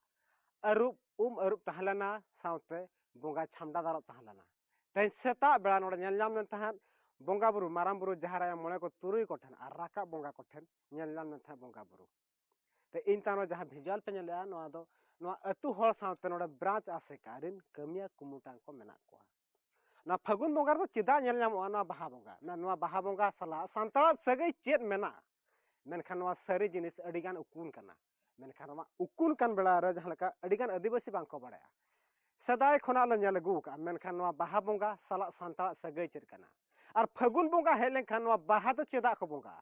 ᱟᱹᱨᱩᱵ, ᱩᱢ ᱟᱹᱨᱩᱵ ᱛᱟᱦᱮᱸ ᱞᱮᱱᱟ, ᱥᱟᱶᱛᱮ ᱵᱚᱸᱜᱟ ᱪᱷᱟᱢᱰᱟ ᱫᱟᱞᱚᱵ ᱛᱟᱦᱮᱸ ᱞᱮᱱᱟ᱾ ᱛᱮᱦᱮᱧ ᱥᱮᱛᱟᱜ ᱵᱮᱲᱟ ᱱᱚᱰᱮ ᱧᱮᱞ ᱧᱟᱢ ᱞᱮᱱ ᱛᱟᱦᱮᱸᱫ ᱵᱚᱸᱜᱟ ᱵᱩᱨᱩ, ᱢᱟᱨᱟᱝ ᱵᱩᱨᱩ, ᱡᱟᱦᱮᱨ ᱟᱭᱳ, ᱢᱚᱬᱮ ᱠᱚ ᱛᱩᱨᱩᱭ ᱠᱚ ᱴᱷᱮᱱ ᱟᱨ ᱨᱟᱠᱟᱵ ᱵᱚᱸᱜᱟ ᱠᱚ ᱴᱷᱮᱱ ᱧᱮᱞ ᱧᱟᱢ ᱞᱮᱱ ᱛᱟᱦᱮᱸᱫ ᱵᱚᱸᱜᱟ ᱵᱩᱨᱩ᱾ ᱛᱮ ᱤᱧ ᱛᱟᱭᱱᱚᱢ ᱡᱟᱦᱟᱸ visual ᱯᱮ ᱧᱮᱞᱮᱜᱼᱟ, ᱱᱚᱣᱟ ᱫᱚ ᱱᱚᱣᱟ ᱟᱹᱛᱩ ᱦᱚᱲ ᱥᱟᱶᱛᱮ ᱱᱚᱰᱮ ᱵᱨᱟᱧᱪ ᱟᱥᱮᱠᱟ ᱨᱮᱱ ᱠᱟᱹᱢᱤᱭᱟᱹ ᱠᱩᱢᱩᱴᱟᱝ ᱠᱚ ᱢᱮᱱᱟᱜ ᱠᱚᱣᱟ᱾ ᱱᱚᱣᱟ ᱯᱷᱟᱹᱜᱩᱱ ᱵᱚᱸᱜᱟ ᱨᱮᱫᱚ ᱪᱮᱫᱟᱜ ᱧᱮᱞ ᱧᱟᱢᱚᱜᱼᱟ ᱱᱚᱣᱟ ᱵᱟᱦᱟ ᱵᱚᱸᱜᱟ? ᱱᱚᱣᱟ ᱵᱟᱦᱟ ᱵᱚᱸᱜᱟ ᱥᱟᱞᱟᱜ ᱥᱟᱱᱛᱟᱲᱟᱜ ᱥᱟᱹᱜᱟᱹᱭ ᱪᱮᱫ ᱢᱮᱱᱟᱜᱼᱟ? ᱢᱮᱱᱠᱷᱟᱱ ᱱᱚᱣᱟ ᱥᱟᱹᱨᱤ ᱡᱤᱱᱤᱥ ᱟᱹᱰᱤᱜᱟᱱ ᱩᱠᱩᱱ ᱠᱟᱱᱟ᱾ ᱢᱮᱱᱠᱷᱟᱱ ᱱᱚᱣᱟ ᱩᱠᱩᱱ ᱠᱟᱱ ᱵᱮᱲᱟ ᱨᱮ ᱡᱟᱦᱟᱸ ᱞᱮᱠᱟ ᱟᱹᱰᱤᱜᱟᱱ ᱟᱹᱫᱤᱵᱟᱹᱥᱤ ᱵᱟᱝ ᱠᱚ ᱵᱟᱲᱟᱭᱟ, ᱥᱮᱫᱟᱭ ᱠᱷᱚᱱᱟᱜ ᱞᱮ ᱧᱮᱞ ᱟᱹᱜᱩ ᱟᱠᱟᱫᱼᱟ, ᱢᱮᱱᱠᱷᱟᱱ ᱱᱚᱣᱟ ᱵᱟᱦᱟ ᱵᱚᱸᱜᱟ ᱥᱟᱞᱟᱜ ᱥᱟᱱᱛᱟᱲᱟᱜ ᱥᱟᱹᱜᱟᱹᱭ ᱪᱮᱫ ᱠᱟᱱᱟ? ᱟᱨ ᱯᱷᱟᱹᱜᱩᱱ ᱵᱚᱸᱜᱟ ᱦᱮᱡ ᱞᱮᱱᱠᱷᱟᱱ ᱱᱚᱣᱟ ᱵᱟᱦᱟ ᱫᱚ ᱪᱮᱫᱟᱜ ᱠᱚ ᱵᱚᱸᱜᱟᱜᱼᱟ?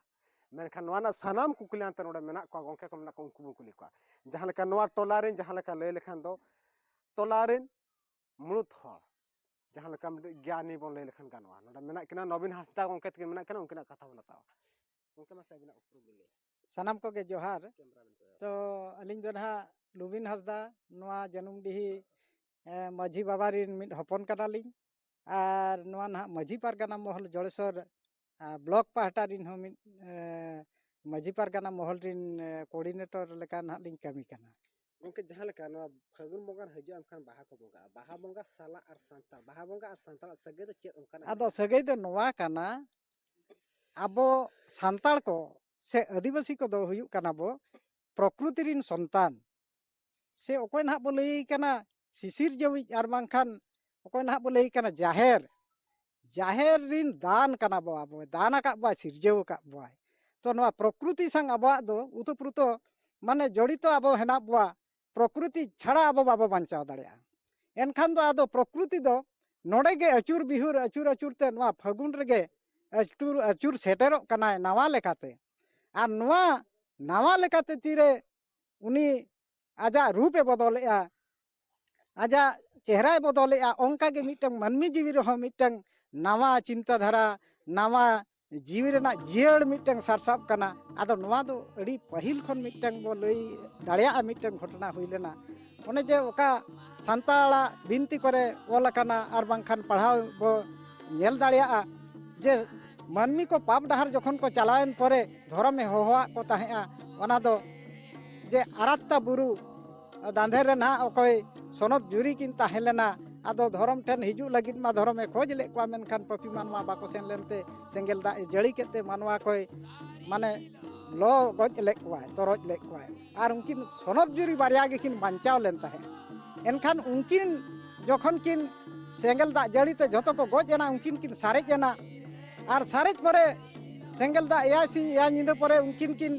ᱢᱮᱱᱠᱷᱟᱱ ᱱᱚᱣᱟ ᱨᱮᱱᱟᱜ ᱥᱟᱱᱟᱢ ᱠᱩᱠᱞᱤ ᱦᱟᱱᱛᱮ ᱱᱚᱰᱮ ᱢᱮᱱᱟᱜ ᱠᱚᱣᱟ, ᱜᱚᱢᱠᱮ ᱠᱚ ᱢᱮᱱᱟᱜ ᱠᱚᱣᱟ, ᱩᱱᱠᱩ ᱵᱚᱱ ᱠᱩᱞᱤ ᱠᱚᱣᱟ᱾ ᱡᱟᱦᱟᱸ ᱞᱮᱠᱟ ᱱᱚᱣᱟ ᱴᱚᱞᱟ ᱨᱮᱱ ᱡᱟᱦᱟᱸ ᱞᱮᱠᱟ ᱞᱟᱹᱭ ᱞᱮᱠᱷᱟᱱ ᱫᱚ ᱴᱚᱞᱟ ᱨᱮᱱ ᱢᱩᱬᱩᱫ ᱦᱚᱲ, ᱡᱟᱦᱟᱸ ᱞᱮᱠᱟ ᱢᱤᱫᱴᱤᱡ ᱜᱮᱭᱟᱱᱤ ᱵᱚᱱ ᱞᱟᱹᱭ ᱞᱮᱠᱷᱟᱱ ᱜᱟᱱᱚᱜᱼᱟ, ᱱᱚᱰᱮ ᱢᱮᱱᱟᱜ ᱠᱤᱱᱟ ᱱᱚᱵᱤᱱ ᱦᱟᱸᱥᱫᱟ ᱜᱚᱢᱠᱮ ᱛᱟᱹᱠᱤᱱ ᱢᱮᱱᱟᱜ ᱠᱤᱱᱟ, ᱩᱱᱠᱤᱱᱟᱜ ᱠᱟᱛᱷᱟ ᱵᱚᱱ ᱦᱟᱛᱟᱣᱟ᱾ ᱜᱚᱢᱠᱮ, ᱢᱟᱥᱮ ᱟᱹᱵᱤᱱᱟᱜ ᱩᱯᱨᱩᱢ ᱵᱤᱱ ᱞᱟᱹᱭᱟ᱾ ᱥᱟᱱᱟᱢ ᱠᱚᱜᱮ ᱡᱚᱦᱟᱨ᱾ ᱠᱮᱢᱨᱟ ᱵᱤᱱ ᱠᱚᱭᱚᱜ᱾ ᱛᱚ, ᱟᱹᱞᱤᱧ ᱫᱚ ᱱᱟᱦᱟᱜ ᱞᱩᱵᱤᱱ ᱦᱟᱸᱥᱫᱟ, ᱱᱚᱣᱟ ᱡᱟᱹᱱᱩᱢᱰᱤᱦᱤ, ᱮ, ᱢᱟᱹᱡᱷᱤ ᱵᱟᱵᱟ ᱨᱤᱱ ᱢᱤᱫ ᱦᱚᱯᱚᱱ ᱠᱟᱱᱟᱞᱤᱧ᱾ ᱟᱨ ᱱᱚᱣᱟ ᱱᱟᱦᱟᱜ ᱢᱟᱹᱡᱷᱤ ᱯᱟᱨᱜᱟᱱᱟ ᱢᱚᱦᱚᱞ ᱡᱚᱲᱮᱥᱚᱨ, ᱟ, ᱵᱞᱚᱠ ᱯᱟᱦᱴᱟ ᱨᱤᱱ ᱦᱚᱸ ᱢᱤᱫ, ᱮ, ᱢᱟᱹᱡᱷᱤ ᱯᱟᱨᱜᱟᱱᱟ ᱢᱚᱦᱚᱞ ᱨᱤᱱ, ᱮ, ᱠᱳᱰᱤᱱᱮᱴᱚᱨ ᱞᱮᱠᱟ ᱱᱟᱦᱟᱜ ᱞᱤᱧ ᱠᱟᱹᱢᱤ ᱠᱟᱱᱟ᱾ ᱜᱚᱢᱠᱮ, ᱡᱟᱦᱟᱸ ᱞᱮᱠᱟ ᱱᱚᱣᱟ ᱯᱷᱟᱹᱜᱩᱱ ᱵᱚᱸᱜᱟ ᱦᱤᱡᱩᱜᱼᱟ, ᱮᱱᱠᱷᱟᱱ ᱵᱟᱦᱟ ᱠᱚ ᱵᱚᱸᱜᱟᱜᱼᱟ᱾ ᱵᱟᱦᱟ ᱵᱚᱸᱜᱟ ᱥᱟᱞᱟᱜ ᱟᱨ ᱥᱟᱱᱛᱟᱲ, ᱵᱟᱦᱟ ᱵᱚᱸᱜᱟ ᱟᱨ ᱥᱟᱱᱛᱟᱲᱟᱜ ᱥᱟᱹᱜᱟᱹᱭ ᱫᱚ ᱪᱮᱫ ᱚᱱᱠᱟᱱᱟᱜ? ᱟᱫᱚ ᱥᱟᱹᱜᱟᱹᱭ ᱫᱚ ᱱᱚᱣᱟ ᱠᱟᱱᱟ, ᱟᱵᱚ ᱥᱟᱱᱛᱟᱲ ᱠᱚ ᱥᱮ ᱟᱹᱫᱤᱵᱟᱹᱥᱤ ᱠᱚᱫᱚ ᱦᱩᱭᱩᱜ ᱠᱟᱱᱟ ᱵᱚ ᱯᱨᱚᱠᱨᱤᱛᱤ ᱨᱤᱱ ᱥᱚᱱᱛᱟᱱ᱾ ᱥᱮ ᱚᱠᱚᱭ ᱱᱟᱦᱟᱜ ᱵᱚ ᱞᱟᱹᱭ ᱠᱟᱱᱟ ᱥᱤᱥᱤᱨ ᱡᱟᱹᱣᱤᱡ, ᱟᱨ ᱵᱟᱝᱠᱷᱟᱱ ᱚᱠᱚᱭ ᱱᱟᱦᱟᱜ ᱵᱚ ᱞᱟᱹᱭ ᱠᱟᱱᱟ ᱡᱟᱦᱮᱨ, ᱡᱟᱦᱮᱨ ᱨᱤᱱ ᱫᱟᱱ ᱠᱟᱱᱟ ᱵᱚ, ᱟᱵᱚ ᱫᱟᱱ ᱟᱠᱟᱫ ᱵᱚᱣᱟᱭ, ᱥᱤᱨᱡᱟᱹᱣ ᱟᱠᱟᱫ ᱵᱚᱣᱟᱭ᱾ ᱛᱚ ᱱᱚᱣᱟ ᱯᱨᱚᱠᱨᱤᱛᱤ ᱥᱟᱝ ᱟᱵᱚᱣᱟᱜ ᱫᱚ ᱩᱛᱩᱯᱨᱩᱛᱚ ᱢᱟᱱᱮ ᱡᱚᱲᱤᱛᱚ ᱟᱵᱚ ᱦᱮᱱᱟᱜ ᱵᱚᱣᱟ᱾ ᱯᱨᱚᱠᱨᱤᱛᱤ ᱪᱷᱟᱲᱟ ᱟᱵᱚ ᱵᱟᱵᱚ ᱵᱟᱧᱪᱟᱣ ᱫᱟᱲᱮᱭᱟᱜᱼᱟ᱾ ᱮᱱᱠᱷᱟᱱ ᱫᱚ ᱟᱫᱚ ᱯᱨᱚᱠᱨᱤᱛᱤ ᱫᱚ ᱱᱚᱰᱮ ᱜᱮ ᱟᱹᱪᱩᱨ ᱵᱤᱦᱩᱨ, ᱟᱹᱪᱩᱨ ᱟᱹᱪᱩᱨ ᱛᱮ ᱱᱚᱣᱟ ᱯᱷᱟᱹᱜᱩᱱ ᱨᱮᱜᱮ ᱟᱹᱪᱩᱨ ᱟᱹᱪᱩᱨ ᱥᱮᱴᱮᱨᱚᱜ ᱠᱟᱱᱟᱭ ᱱᱟᱣᱟ ᱞᱮᱠᱟᱛᱮ᱾ ᱟᱨ ᱱᱚᱣᱟ ᱱᱟᱣᱟ ᱞᱮᱠᱟᱛᱮ ᱛᱤᱨᱮ ᱩᱱᱤ ᱟᱡᱟᱜ ᱨᱩᱯ ᱮ ᱵᱚᱫᱚᱞᱮᱜᱼᱟ, ᱟᱡᱟᱜ ᱪᱮᱦᱨᱟᱭ ᱵᱚᱫᱚᱞᱮᱜᱼᱟ, ᱚᱱᱠᱟ ᱜᱮ ᱢᱤᱫᱴᱟᱝ ᱢᱟᱹᱱᱢᱤ ᱡᱤᱣᱤ ᱨᱮᱦᱚᱸ ᱢᱤᱫᱴᱟᱝ ᱱᱟᱣᱟ ᱪᱤᱱᱛᱟᱹ ᱫᱷᱟᱨᱟ, ᱱᱟᱣᱟ ᱡᱤᱣᱤ ᱨᱮᱱᱟᱜ ᱡᱤᱭᱟᱹᱲ ᱢᱤᱫᱴᱟᱝ ᱥᱟᱨᱥᱟᱵ ᱠᱟᱱᱟ᱾ ᱟᱫᱚ ᱱᱚᱣᱟ ᱫᱚ ᱟᱹᱰᱤ ᱯᱟᱹᱦᱤᱞ ᱠᱷᱚᱱ ᱢᱤᱫᱴᱟᱝ ᱵᱚ ᱞᱟᱹᱭ ᱫᱟᱲᱮᱭᱟᱜᱼᱟ, ᱢᱤᱫᱴᱟᱝ ᱜᱷᱚᱴᱚᱱᱟ ᱦᱩᱭ ᱞᱮᱱᱟ᱾ ᱚᱱᱮ ᱡᱮ ᱚᱠᱟ ᱥᱟᱱᱛᱟᱲᱟᱜ ᱵᱤᱱᱛᱤ ᱠᱚᱨᱮ ᱚᱞ ᱟᱠᱟᱱᱟ ᱟᱨ ᱵᱟᱝᱠᱷᱟᱱ ᱯᱟᱲᱦᱟᱣ ᱵᱚ ᱧᱮᱞ ᱫᱟᱲᱮᱭᱟᱜᱼᱟ ᱡᱮ ᱢᱟᱹᱱᱢᱤ ᱠᱚ ᱯᱟᱯ ᱰᱟᱦᱟᱨ ᱡᱚᱠᱷᱚᱱ ᱠᱚ ᱪᱟᱞᱟᱣᱮᱱ ᱯᱚᱨᱮ ᱫᱷᱚᱨᱚᱢᱮ ᱦᱚᱦᱚᱣᱟᱫ ᱠᱚ ᱛᱟᱦᱮᱸᱫᱼᱟ, ᱚᱱᱟ ᱫᱚ ᱡᱮ ᱟᱨᱟᱛᱛᱟ ᱵᱩᱨᱩ ᱫᱟᱸᱫᱷᱮ ᱨᱮ ᱱᱟᱦᱟᱜ ᱚᱠᱚᱭ ᱥᱚᱱᱚᱛ ᱡᱩᱨᱤ ᱠᱤᱱ ᱛᱟᱦᱮᱸ ᱞᱮᱱᱟ, ᱟᱫᱚ ᱫᱷᱚᱨᱚᱢ ᱴᱷᱮᱱ ᱦᱤᱡᱩᱜ ᱞᱟᱹᱜᱤᱫ ᱢᱟ ᱫᱷᱚᱨᱚᱢᱮ ᱠᱷᱚᱡᱽ ᱞᱮᱫ ᱠᱚᱣᱟ, ᱢᱮᱱᱠᱷᱟᱱ ᱯᱟᱹᱯᱤ ᱢᱟᱱᱣᱟ ᱵᱟᱠᱚ ᱥᱮᱱ ᱞᱮᱱᱛᱮ ᱥᱮᱸᱜᱮᱞ ᱫᱟᱜ ᱮ ᱡᱟᱹᱲᱤ ᱠᱮᱫ ᱛᱮ ᱢᱟᱱᱣᱟ ᱠᱚᱭ ᱢᱟᱱᱮ ᱞᱚ ᱜᱚᱡ ᱞᱮᱫ ᱠᱚᱣᱟᱭ, ᱛᱚᱨᱚᱡ ᱞᱮᱫ ᱠᱚᱣᱟᱭ᱾ ᱟᱨ ᱩᱱᱠᱤᱱ ᱥᱚᱱᱚᱛ ᱡᱩᱨᱤ ᱵᱟᱨᱭᱟ ᱜᱮᱠᱤᱱ ᱵᱟᱧᱪᱟᱣ ᱞᱮᱱ ᱛᱟᱦᱮᱸᱫ᱾ ᱮᱱᱠᱷᱟᱱ ᱩᱱᱠᱤᱱ ᱡᱚᱠᱷᱚᱱ ᱠᱤᱱ ᱥᱮᱸᱜᱮᱞ ᱫᱟᱜ ᱡᱟᱹᱲᱤ ᱛᱮ ᱡᱷᱚᱛᱚ ᱠᱚ ᱜᱚᱡ ᱮᱱᱟ, ᱩᱱᱠᱤᱱ ᱠᱤᱱ ᱥᱟᱨᱮᱡ ᱮᱱᱟ᱾ ᱟᱨ ᱥᱟᱨᱮᱡ ᱯᱚᱨᱮ ᱥᱮᱸᱜᱮᱞ ᱫᱟᱜ ᱮᱭᱟᱭ ᱥᱤᱧ ᱮᱭᱟᱭ ᱧᱤᱫᱟᱹ ᱯᱚᱨᱮ ᱩᱱᱠᱤᱱ ᱠᱤᱱ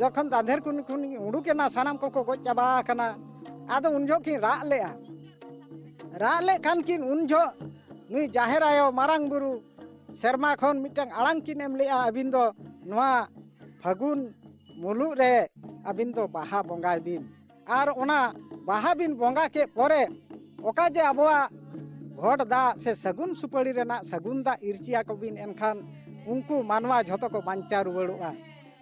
ᱡᱚᱠᱷᱚᱱ ᱫᱟᱸᱫᱷᱮᱨ ᱠᱷᱚᱱ ᱠᱤᱱ ᱩᱰᱩᱠ ᱮᱱᱟ, ᱥᱟᱱᱟᱢ ᱠᱚᱠᱚ ᱜᱚᱡ ᱪᱟᱵᱟ ᱟᱠᱟᱱᱟ᱾ ᱟᱫᱚ ᱩᱱ ᱡᱚᱦᱚᱜ ᱠᱤᱱ ᱨᱟᱜ ᱞᱮᱜᱼᱟ᱾ ᱨᱟᱜ ᱞᱮᱫ ᱠᱷᱟᱱ ᱠᱤᱱ ᱩᱱ ᱡᱚᱦᱚᱜ ᱱᱩᱭ ᱡᱟᱦᱮᱨ ᱟᱭᱳ ᱢᱟᱨᱟᱝ ᱵᱩᱨᱩ ᱥᱮᱨᱢᱟ ᱠᱷᱚᱱ ᱢᱤᱫᱴᱟᱝ ᱟᱲᱟᱝ ᱠᱤᱱ ᱮᱢ ᱞᱮᱜᱼᱟ, ᱟᱹᱵᱤᱱ ᱫᱚ ᱱᱚᱣᱟ ᱯᱷᱟᱹᱜᱩᱱ ᱢᱩᱞᱩᱜ ᱨᱮ ᱟᱹᱵᱤᱱ ᱫᱚ ᱵᱟᱦᱟ ᱵᱚᱸᱜᱟᱭ ᱵᱤᱱ᱾ ᱟᱨ ᱚᱱᱟ ᱵᱟᱦᱟ ᱵᱤᱱ ᱵᱚᱸᱜᱟ ᱠᱮᱫ ᱯᱚᱨᱮ ᱚᱠᱟ ᱡᱮ ᱟᱵᱚᱣᱟᱜ ᱜᱷᱚᱴ ᱫᱟᱜ ᱥᱮ ᱥᱟᱹᱜᱩᱱ ᱥᱩᱯᱟᱹᱲᱤ ᱨᱮᱱᱟᱜ ᱥᱟᱹᱜᱩᱱ ᱫᱟᱜ ᱤᱨᱪᱤ ᱟᱠᱚ ᱵᱤᱱ, ᱮᱱᱠᱷᱟᱱ ᱩᱱᱠᱩ ᱢᱟᱱᱣᱟ ᱡᱷᱚᱛᱚ ᱠᱚ ᱵᱟᱧᱪᱟᱣ ᱨᱩᱣᱟᱹᱲᱚᱜᱼᱟ᱾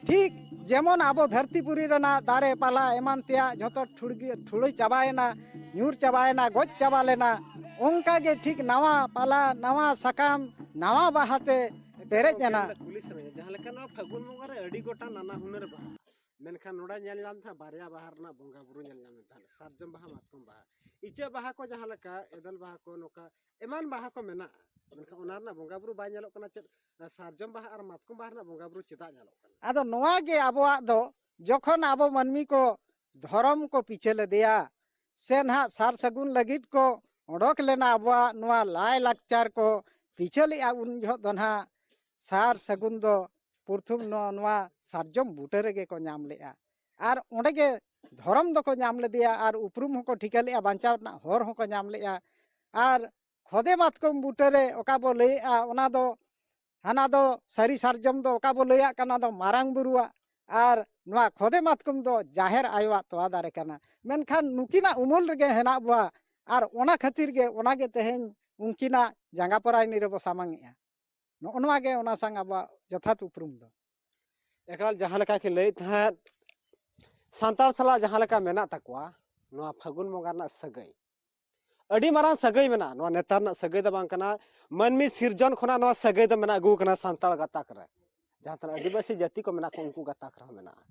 ᱴᱷᱤᱠ ᱡᱮᱢᱚᱱ ᱟᱵᱚ ᱫᱷᱟᱹᱨᱛᱤ ᱯᱩᱨᱤ ᱨᱮᱱᱟᱜ ᱫᱟᱨᱮ ᱯᱟᱞᱟ ᱮᱢᱟᱱ ᱛᱮᱭᱟᱜ ᱡᱷᱚᱛᱚ ᱴᱷᱩᱲᱜᱤ-, ᱴᱷᱩᱲᱟᱹ ᱪᱟᱵᱟᱭᱮᱱᱟ, ᱧᱩᱨ ᱪᱟᱵᱟᱭᱮᱱᱟ, ᱜᱚᱡ ᱪᱟᱵᱟ ᱞᱮᱱᱟ, ᱚᱱᱠᱟ ᱜᱮ ᱴᱷᱤᱠ ᱱᱟᱣᱟ ᱯᱟᱞᱟ, ᱱᱟᱣᱟ ᱥᱟᱠᱟᱢ, ᱱᱟᱣᱟ ᱵᱟᱦᱟ ᱛᱮ ᱯᱮᱨᱮᱡ ᱮᱱᱟ᱾ ᱠᱩᱞᱤ ᱥᱟᱱᱟᱧᱟ, ᱡᱟᱦᱟᱸ ᱞᱮᱠᱟ ᱱᱚᱣᱟ ᱯᱷᱟᱹᱜᱩᱱ ᱵᱚᱸᱜᱟ ᱨᱮ ᱟᱹᱰᱤ ᱜᱚᱴᱟᱝ ᱱᱟᱱᱟ ᱦᱩᱱᱟᱹᱨ ᱵᱟᱦᱟ, ᱢᱮᱱᱠᱷᱟᱱ ᱱᱚᱰᱮ ᱧᱮᱞ ᱧᱟᱢ ᱛᱟᱦᱮᱸᱫ ᱵᱟᱨᱭᱟ ᱵᱟᱦᱟ ᱨᱮᱱᱟᱜ ᱵᱚᱸᱜᱟ ᱵᱩᱨᱩ ᱧᱮᱞ ᱧᱟᱢ ᱛᱟᱦᱮᱸᱫ, ᱥᱟᱨᱡᱚᱢ ᱵᱟᱦᱟ, ᱢᱟᱛᱠᱚᱢ ᱵᱟᱦᱟ᱾ ᱤᱪᱟᱹᱜ ᱵᱟᱦᱟ ᱠᱚ ᱡᱟᱦᱟᱸ ᱞᱮᱠᱟ, ᱮᱫᱮᱞ ᱵᱟᱦᱟ ᱠᱚ, ᱱᱚᱝᱠᱟ ᱮᱢᱟᱱ ᱵᱟᱦᱟ ᱠᱚ ᱢᱮᱱᱟᱜᱼᱟ, ᱢᱮᱱᱠᱷᱟᱱ ᱚᱱᱟ ᱨᱮᱱᱟᱜ ᱵᱚᱸᱜᱟ ᱵᱩᱨᱩ ᱵᱟᱭ ᱧᱮᱞᱚᱜ ᱠᱟᱱᱟ᱾ ᱪᱮᱫ ᱥᱟᱨᱡᱚᱢ ᱵᱟᱦᱟ ᱟᱨ ᱢᱟᱛᱠᱚᱢ ᱵᱟᱦᱟ ᱨᱮᱱᱟᱜ ᱵᱚᱸᱜᱟ ᱵᱩᱨᱩ ᱪᱮᱫᱟᱜ ᱧᱮᱞᱚᱜ ᱠᱟᱱᱟ? ᱟᱫᱚ ᱱᱚᱣᱟ ᱜᱮ ᱟᱵᱚᱣᱟᱜ ᱫᱚ, ᱡᱚᱠᱷᱚᱱ ᱟᱵᱚ ᱢᱟᱹᱱᱢᱤ ᱠᱚ ᱫᱷᱚᱨᱚᱢ ᱠᱚ ᱯᱤᱪᱷᱟᱹ ᱞᱮᱫᱮᱭᱟ, ᱥᱮ ᱱᱟᱦᱟᱜ ᱥᱟᱨ ᱥᱟᱹᱜᱩᱱ ᱞᱟᱹᱜᱤᱫ ᱠᱚ ᱚᱰᱚᱠ ᱞᱮᱱᱟ, ᱟᱵᱚᱣᱟᱜ ᱱᱚᱣᱟ ᱞᱟᱭ ᱞᱟᱠᱪᱟᱨ ᱠᱚ ᱯᱤᱪᱷᱟᱹ ᱞᱮᱫᱼᱟ, ᱩᱱ ᱡᱚᱦᱚᱜ ᱫᱚ ᱱᱟᱦᱟᱜ ᱥᱟᱨ ᱥᱟᱹᱜᱩᱱ ᱫᱚ ᱯᱨᱚᱛᱷᱚᱢ ᱱᱚ-, ᱱᱚᱣᱟ ᱥᱟᱨᱡᱚᱢ ᱵᱩᱴᱟᱹ ᱨᱮᱜᱮ ᱠᱚ ᱧᱟᱢ ᱞᱮᱫᱼᱟ᱾ ᱟᱨ ᱚᱸᱰᱮ ᱜᱮ ᱫᱷᱚᱨᱚᱢ ᱫᱚᱠᱚ ᱧᱟᱢ ᱞᱮᱫᱮᱭᱟ, ᱟᱨ ᱩᱯᱨᱩᱢ ᱦᱚᱸᱠᱚ ᱴᱷᱤᱠᱟᱹ ᱞᱮᱫᱼᱟ, ᱵᱟᱧᱪᱟᱣ ᱨᱮᱱᱟᱜ ᱦᱚᱨ ᱦᱚᱸᱠᱚ ᱧᱟᱢ ᱞᱮᱫᱼᱟ᱾ ᱟᱨ ᱠᱷᱚᱫᱮ ᱢᱟᱛᱠᱚᱢ ᱵᱩᱴᱟᱹ ᱨᱮ ᱚᱠᱟ ᱵᱚ ᱞᱟᱹᱭᱮᱫᱼᱟ, ᱚᱱᱟ ᱫᱚ, ᱦᱟᱱᱟ ᱫᱚ ᱥᱟᱹᱨᱤ ᱥᱟᱨᱡᱚᱢ ᱫᱚ ᱚᱠᱟ ᱵᱚ ᱞᱟᱹᱭᱟᱜ ᱠᱟᱱᱟ, ᱫᱚ ᱢᱟᱨᱟᱝ ᱵᱩᱨᱩᱣᱟᱜ, ᱟᱨ ᱱᱚᱣᱟ ᱠᱷᱚᱫᱮ ᱢᱟᱛᱠᱚᱢ ᱫᱚ ᱡᱟᱦᱮᱨ ᱟᱭᱳᱣᱟᱜ ᱛᱚᱣᱟ ᱫᱟᱨᱮ ᱠᱟᱱᱟ᱾ ᱢᱮᱱᱠᱷᱟᱱ ᱱᱩᱠᱤᱱᱟᱜ ᱩᱢᱩᱞ ᱨᱮᱜᱮ ᱦᱮᱱᱟᱜ ᱵᱚᱣᱟ, ᱟᱨ ᱚᱱᱟ ᱠᱷᱟᱹᱛᱤᱨ ᱜᱮ, ᱚᱱᱟ ᱜᱮ ᱛᱮᱦᱮᱧ ᱩᱱᱠᱤᱱᱟᱜ ᱡᱟᱸᱜᱟ ᱯᱚᱨᱟᱭᱱᱤ ᱨᱮᱵᱚ ᱥᱟᱢᱟᱝ ᱮᱜᱼᱟ᱾ ᱱᱚᱜᱼᱚ ᱱᱚᱣᱟ ᱜᱮ ᱚᱱᱟ ᱥᱟᱝ ᱟᱵᱚᱣᱟᱜ ᱡᱚᱛᱷᱟᱛ ᱩᱯᱨᱩᱢ ᱫᱚ᱾ ᱮᱠᱟᱞ ᱡᱟᱦᱟᱸ ᱞᱮᱠᱟ ᱠᱤᱱ ᱞᱟᱹᱭᱮᱫ ᱛᱟᱦᱮᱸᱫ, ᱥᱟᱱᱛᱟᱲ ᱥᱟᱞᱟᱜ ᱡᱟᱦᱟᱸ ᱞᱮᱠᱟ ᱢᱮᱱᱟᱜ ᱛᱟᱠᱚᱣᱟ ᱱᱚᱣᱟ ᱯᱷᱟᱹᱜᱩᱱ ᱵᱚᱸᱜᱟ ᱨᱮᱱᱟᱜ ᱥᱟᱹᱜᱟᱹᱭ, ᱟᱹᱰᱤ ᱢᱟᱨᱟᱝ ᱥᱟᱹᱜᱟᱹᱭ ᱢᱮᱱᱟᱜᱼᱟ᱾ ᱱᱚᱣᱟ ᱱᱮᱛᱟᱨ ᱨᱮᱱᱟᱜ ᱥᱟᱹᱜᱟᱹᱭ ᱫᱚ ᱵᱟᱝ ᱠᱟᱱᱟ, ᱢᱟᱹᱱᱢᱤ ᱥᱤᱨᱡᱚᱱ ᱠᱷᱚᱱᱟᱜ ᱱᱚᱣᱟ ᱥᱟᱹᱜᱟᱹᱭ ᱫᱚ ᱢᱮᱱᱟᱜ ᱟᱹᱜᱩ ᱠᱟᱱᱟ ᱥᱟᱱᱛᱟᱲ ᱜᱟᱛᱟᱠ ᱨᱮ᱾ ᱡᱟᱦᱟᱸ ᱛᱤᱱᱟᱹᱜ ᱟᱹᱫᱤᱵᱟᱹᱥᱤ ᱡᱟᱹᱛᱤ ᱠᱚ ᱢᱮᱱᱟᱜ ᱠᱚᱣᱟ, ᱩᱱᱠᱩ ᱜᱟᱛᱟᱠ ᱨᱮᱦᱚᱸ ᱢᱮᱱᱟᱜᱼᱟ᱾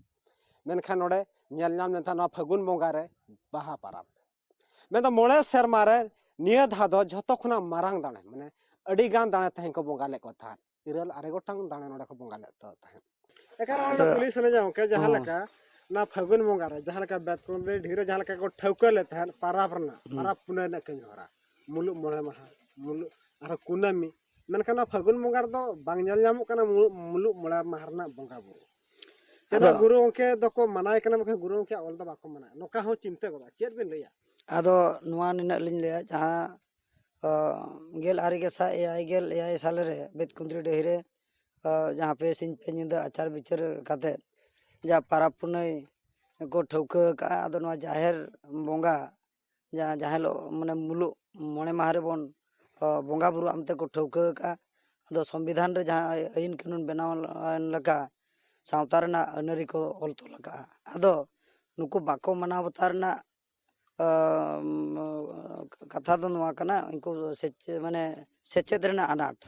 ᱢᱮᱱᱠᱷᱟᱱ ᱱᱚᱰᱮ ᱧᱮᱞ ᱧᱟᱢ ᱞᱮᱱ ᱛᱟᱦᱮᱸ ᱱᱚᱣᱟ ᱯᱷᱟᱹᱜᱩᱱ ᱵᱚᱸᱜᱟ ᱨᱮ ᱵᱟᱦᱟ ᱯᱟᱨᱟᱵᱽ, ᱢᱮᱱᱫᱚ ᱢᱚᱬᱮ ᱥᱮᱨᱢᱟ ᱨᱮ ᱱᱤᱭᱟᱹ ᱫᱷᱟᱣ ᱫᱚ ᱡᱷᱚᱛᱚ ᱠᱷᱚᱱᱟᱜ ᱢᱟᱨᱟᱝ ᱫᱟᱲᱮ, ᱢᱟᱱᱮ ᱟᱹᱰᱤ ᱜᱟᱱ ᱫᱟᱲᱮ ᱛᱮᱦᱮᱧ ᱠᱚ ᱵᱚᱸᱜᱟ ᱞᱮᱫ ᱠᱚ ᱛᱟᱦᱮᱸᱫ᱾ ᱤᱨᱟᱹᱞ ᱟᱨᱮ ᱜᱚᱴᱟᱝ ᱫᱟᱲᱮ ᱱᱚᱰᱮ ᱠᱚ ᱵᱚᱸᱜᱟ ᱞᱮᱫ ᱛᱟᱦᱮᱸᱫ᱾ ᱮᱠᱟᱞ ᱚᱱᱟ ᱫᱚ ᱟᱫᱚ ᱠᱩᱞᱤ ᱥᱟᱱᱟᱧᱟ ᱜᱚᱢᱠᱮ, ᱡᱟᱦᱟᱸ ᱦᱚᱸ᱾ ᱞᱮᱠᱟ ᱚᱱᱟ ᱯᱷᱟᱹᱜᱩᱱ ᱵᱚᱸᱜᱟ ᱨᱮ ᱡᱟᱦᱟᱸ ᱞᱮᱠᱟ ᱵᱮᱛᱠᱩᱸᱫᱽᱨᱤ ᱰᱷᱤᱨ ᱨᱮ ᱡᱟᱦᱟᱸ ᱞᱮᱠᱟ ᱠᱚ ᱴᱷᱟᱹᱣᱠᱟᱹ ᱞᱮᱫ ᱛᱟᱦᱮᱸᱫ ᱯᱟᱨᱟᱵᱽ ᱨᱮᱱᱟᱜ, ᱦᱩᱸ᱾ ᱯᱟᱨᱟᱵᱽ ᱯᱩᱱᱟᱹᱭ ᱨᱮᱱᱟᱜ ᱠᱟᱹᱢᱤ ᱦᱚᱨᱟ, ᱢᱩᱞᱩᱜ ᱢᱚᱬᱮ ᱢᱟᱦᱟ, ᱢᱩᱞᱩᱜ ᱟᱨᱦᱚᱸ ᱠᱩᱱᱟᱹᱢᱤ, ᱢᱮᱱᱠᱷᱟᱱ ᱱᱚᱣᱟ ᱯᱷᱟᱹᱜᱩᱱ ᱵᱚᱸᱜᱟ ᱨᱮᱫᱚ ᱵᱟᱝ ᱧᱮᱞ ᱧᱟᱢᱚᱜ ᱠᱟᱱᱟ ᱢᱩᱞᱩᱜ, ᱢᱩᱞᱩᱜ ᱢᱚᱬᱮ ᱢᱟᱦᱟ ᱨᱮᱱᱟᱜ ᱵᱚᱸᱜᱟ ᱵᱩᱨᱩ᱾ ᱪᱮᱫᱟᱜ ᱟᱫᱚ ᱜᱩᱨᱩ ᱜᱚᱢᱠᱮ ᱫᱚᱠᱚ ᱢᱟᱱᱟᱣᱮ ᱠᱟᱱᱟ, ᱢᱮᱱᱠᱷᱟᱱ ᱜᱩᱨᱩ ᱜᱚᱢᱠᱮᱭᱟᱜ ᱚᱞ ᱫᱚ ᱵᱟᱠᱚ ᱢᱟᱱᱟᱣᱟ, ᱱᱚᱝᱠᱟ ᱦᱚᱸ ᱪᱤᱱᱛᱟᱹ ᱜᱚᱫᱚᱜᱼᱟ᱾ ᱪᱮᱫ ᱵᱤᱱ ᱞᱟᱹᱭᱟ? ᱟᱫᱚ ᱱᱚᱣᱟ ᱱᱤᱱᱟᱹᱜ ᱞᱤᱧ ᱞᱟᱹᱭᱟ, ᱡᱟᱦᱟᱸ, ᱚ, ᱜᱮᱞ ᱟᱨᱮ ᱜᱮᱥᱟᱭ ᱮᱭᱟᱭ ᱜᱮᱞ ᱮᱭᱟᱭ ᱥᱟᱞ ᱨᱮ ᱵᱮᱛᱠᱩᱸᱫᱽᱨᱤ ᱰᱟᱹᱦᱤ ᱨᱮ, ᱚ, ᱡᱟᱦᱟᱸ ᱯᱮ ᱥᱤᱧ ᱯᱮ ᱧᱤᱫᱟᱹ ᱟᱪᱟᱨ ᱵᱤᱪᱟᱹᱨ ᱠᱟᱛᱮᱫ ᱡᱟ ᱯᱟᱨᱟᱵᱽ ᱯᱩᱱᱟᱹᱭ ᱠᱚ ᱴᱷᱟᱹᱣᱠᱟᱹ ᱟᱠᱟᱫᱼᱟ, ᱟᱫᱚ ᱱᱚᱣᱟ ᱡᱟᱦᱮᱨ ᱵᱚᱸᱜᱟ ᱡᱟᱦᱟᱸ, ᱡᱟᱦᱟᱸ ᱦᱤᱞᱳᱜ ᱢᱟᱱᱮ ᱢᱩᱞᱩᱜ ᱢᱚᱬᱮ ᱢᱟᱦᱟ ᱨᱮᱵᱚᱱ, ᱚ, ᱵᱚᱸᱜᱟ ᱵᱩᱨᱩ ᱟᱢᱛᱮ ᱠᱚ ᱴᱷᱟᱹᱣᱠᱟᱹ ᱟᱠᱟᱫᱼᱟ᱾ ᱟᱫᱚ ᱥᱚᱝᱵᱤᱫᱷᱟᱱ ᱨᱮ ᱡᱟᱦᱟᱸ ᱟᱹᱭᱤᱱ ᱠᱟᱹᱱᱩᱱ ᱵᱮᱱᱟᱣ ᱞᱮᱠᱟ ᱥᱟᱶᱛᱟ ᱨᱮᱱᱟᱜ ᱟᱹᱱ ᱟᱹᱨᱤ ᱠᱚ ᱚᱞ ᱛᱚᱞ ᱟᱠᱟᱫᱼᱟ᱾ ᱟᱫᱚ ᱱᱩᱠᱩ ᱵᱟᱠᱚ ᱢᱟᱱᱟᱣ ᱵᱟᱛᱟᱣ ᱨᱮᱱᱟᱜ, ᱚ, ᱠᱟᱛᱷᱟ ᱫᱚ ᱱᱚᱣᱟ ᱠᱟᱱᱟ, ᱩᱱᱠᱩ ᱥᱮᱪ-, ᱢᱟᱱᱮ ᱥᱮᱪᱮᱫ ᱨᱮᱱᱟᱜ ᱟᱱᱟᱴ᱾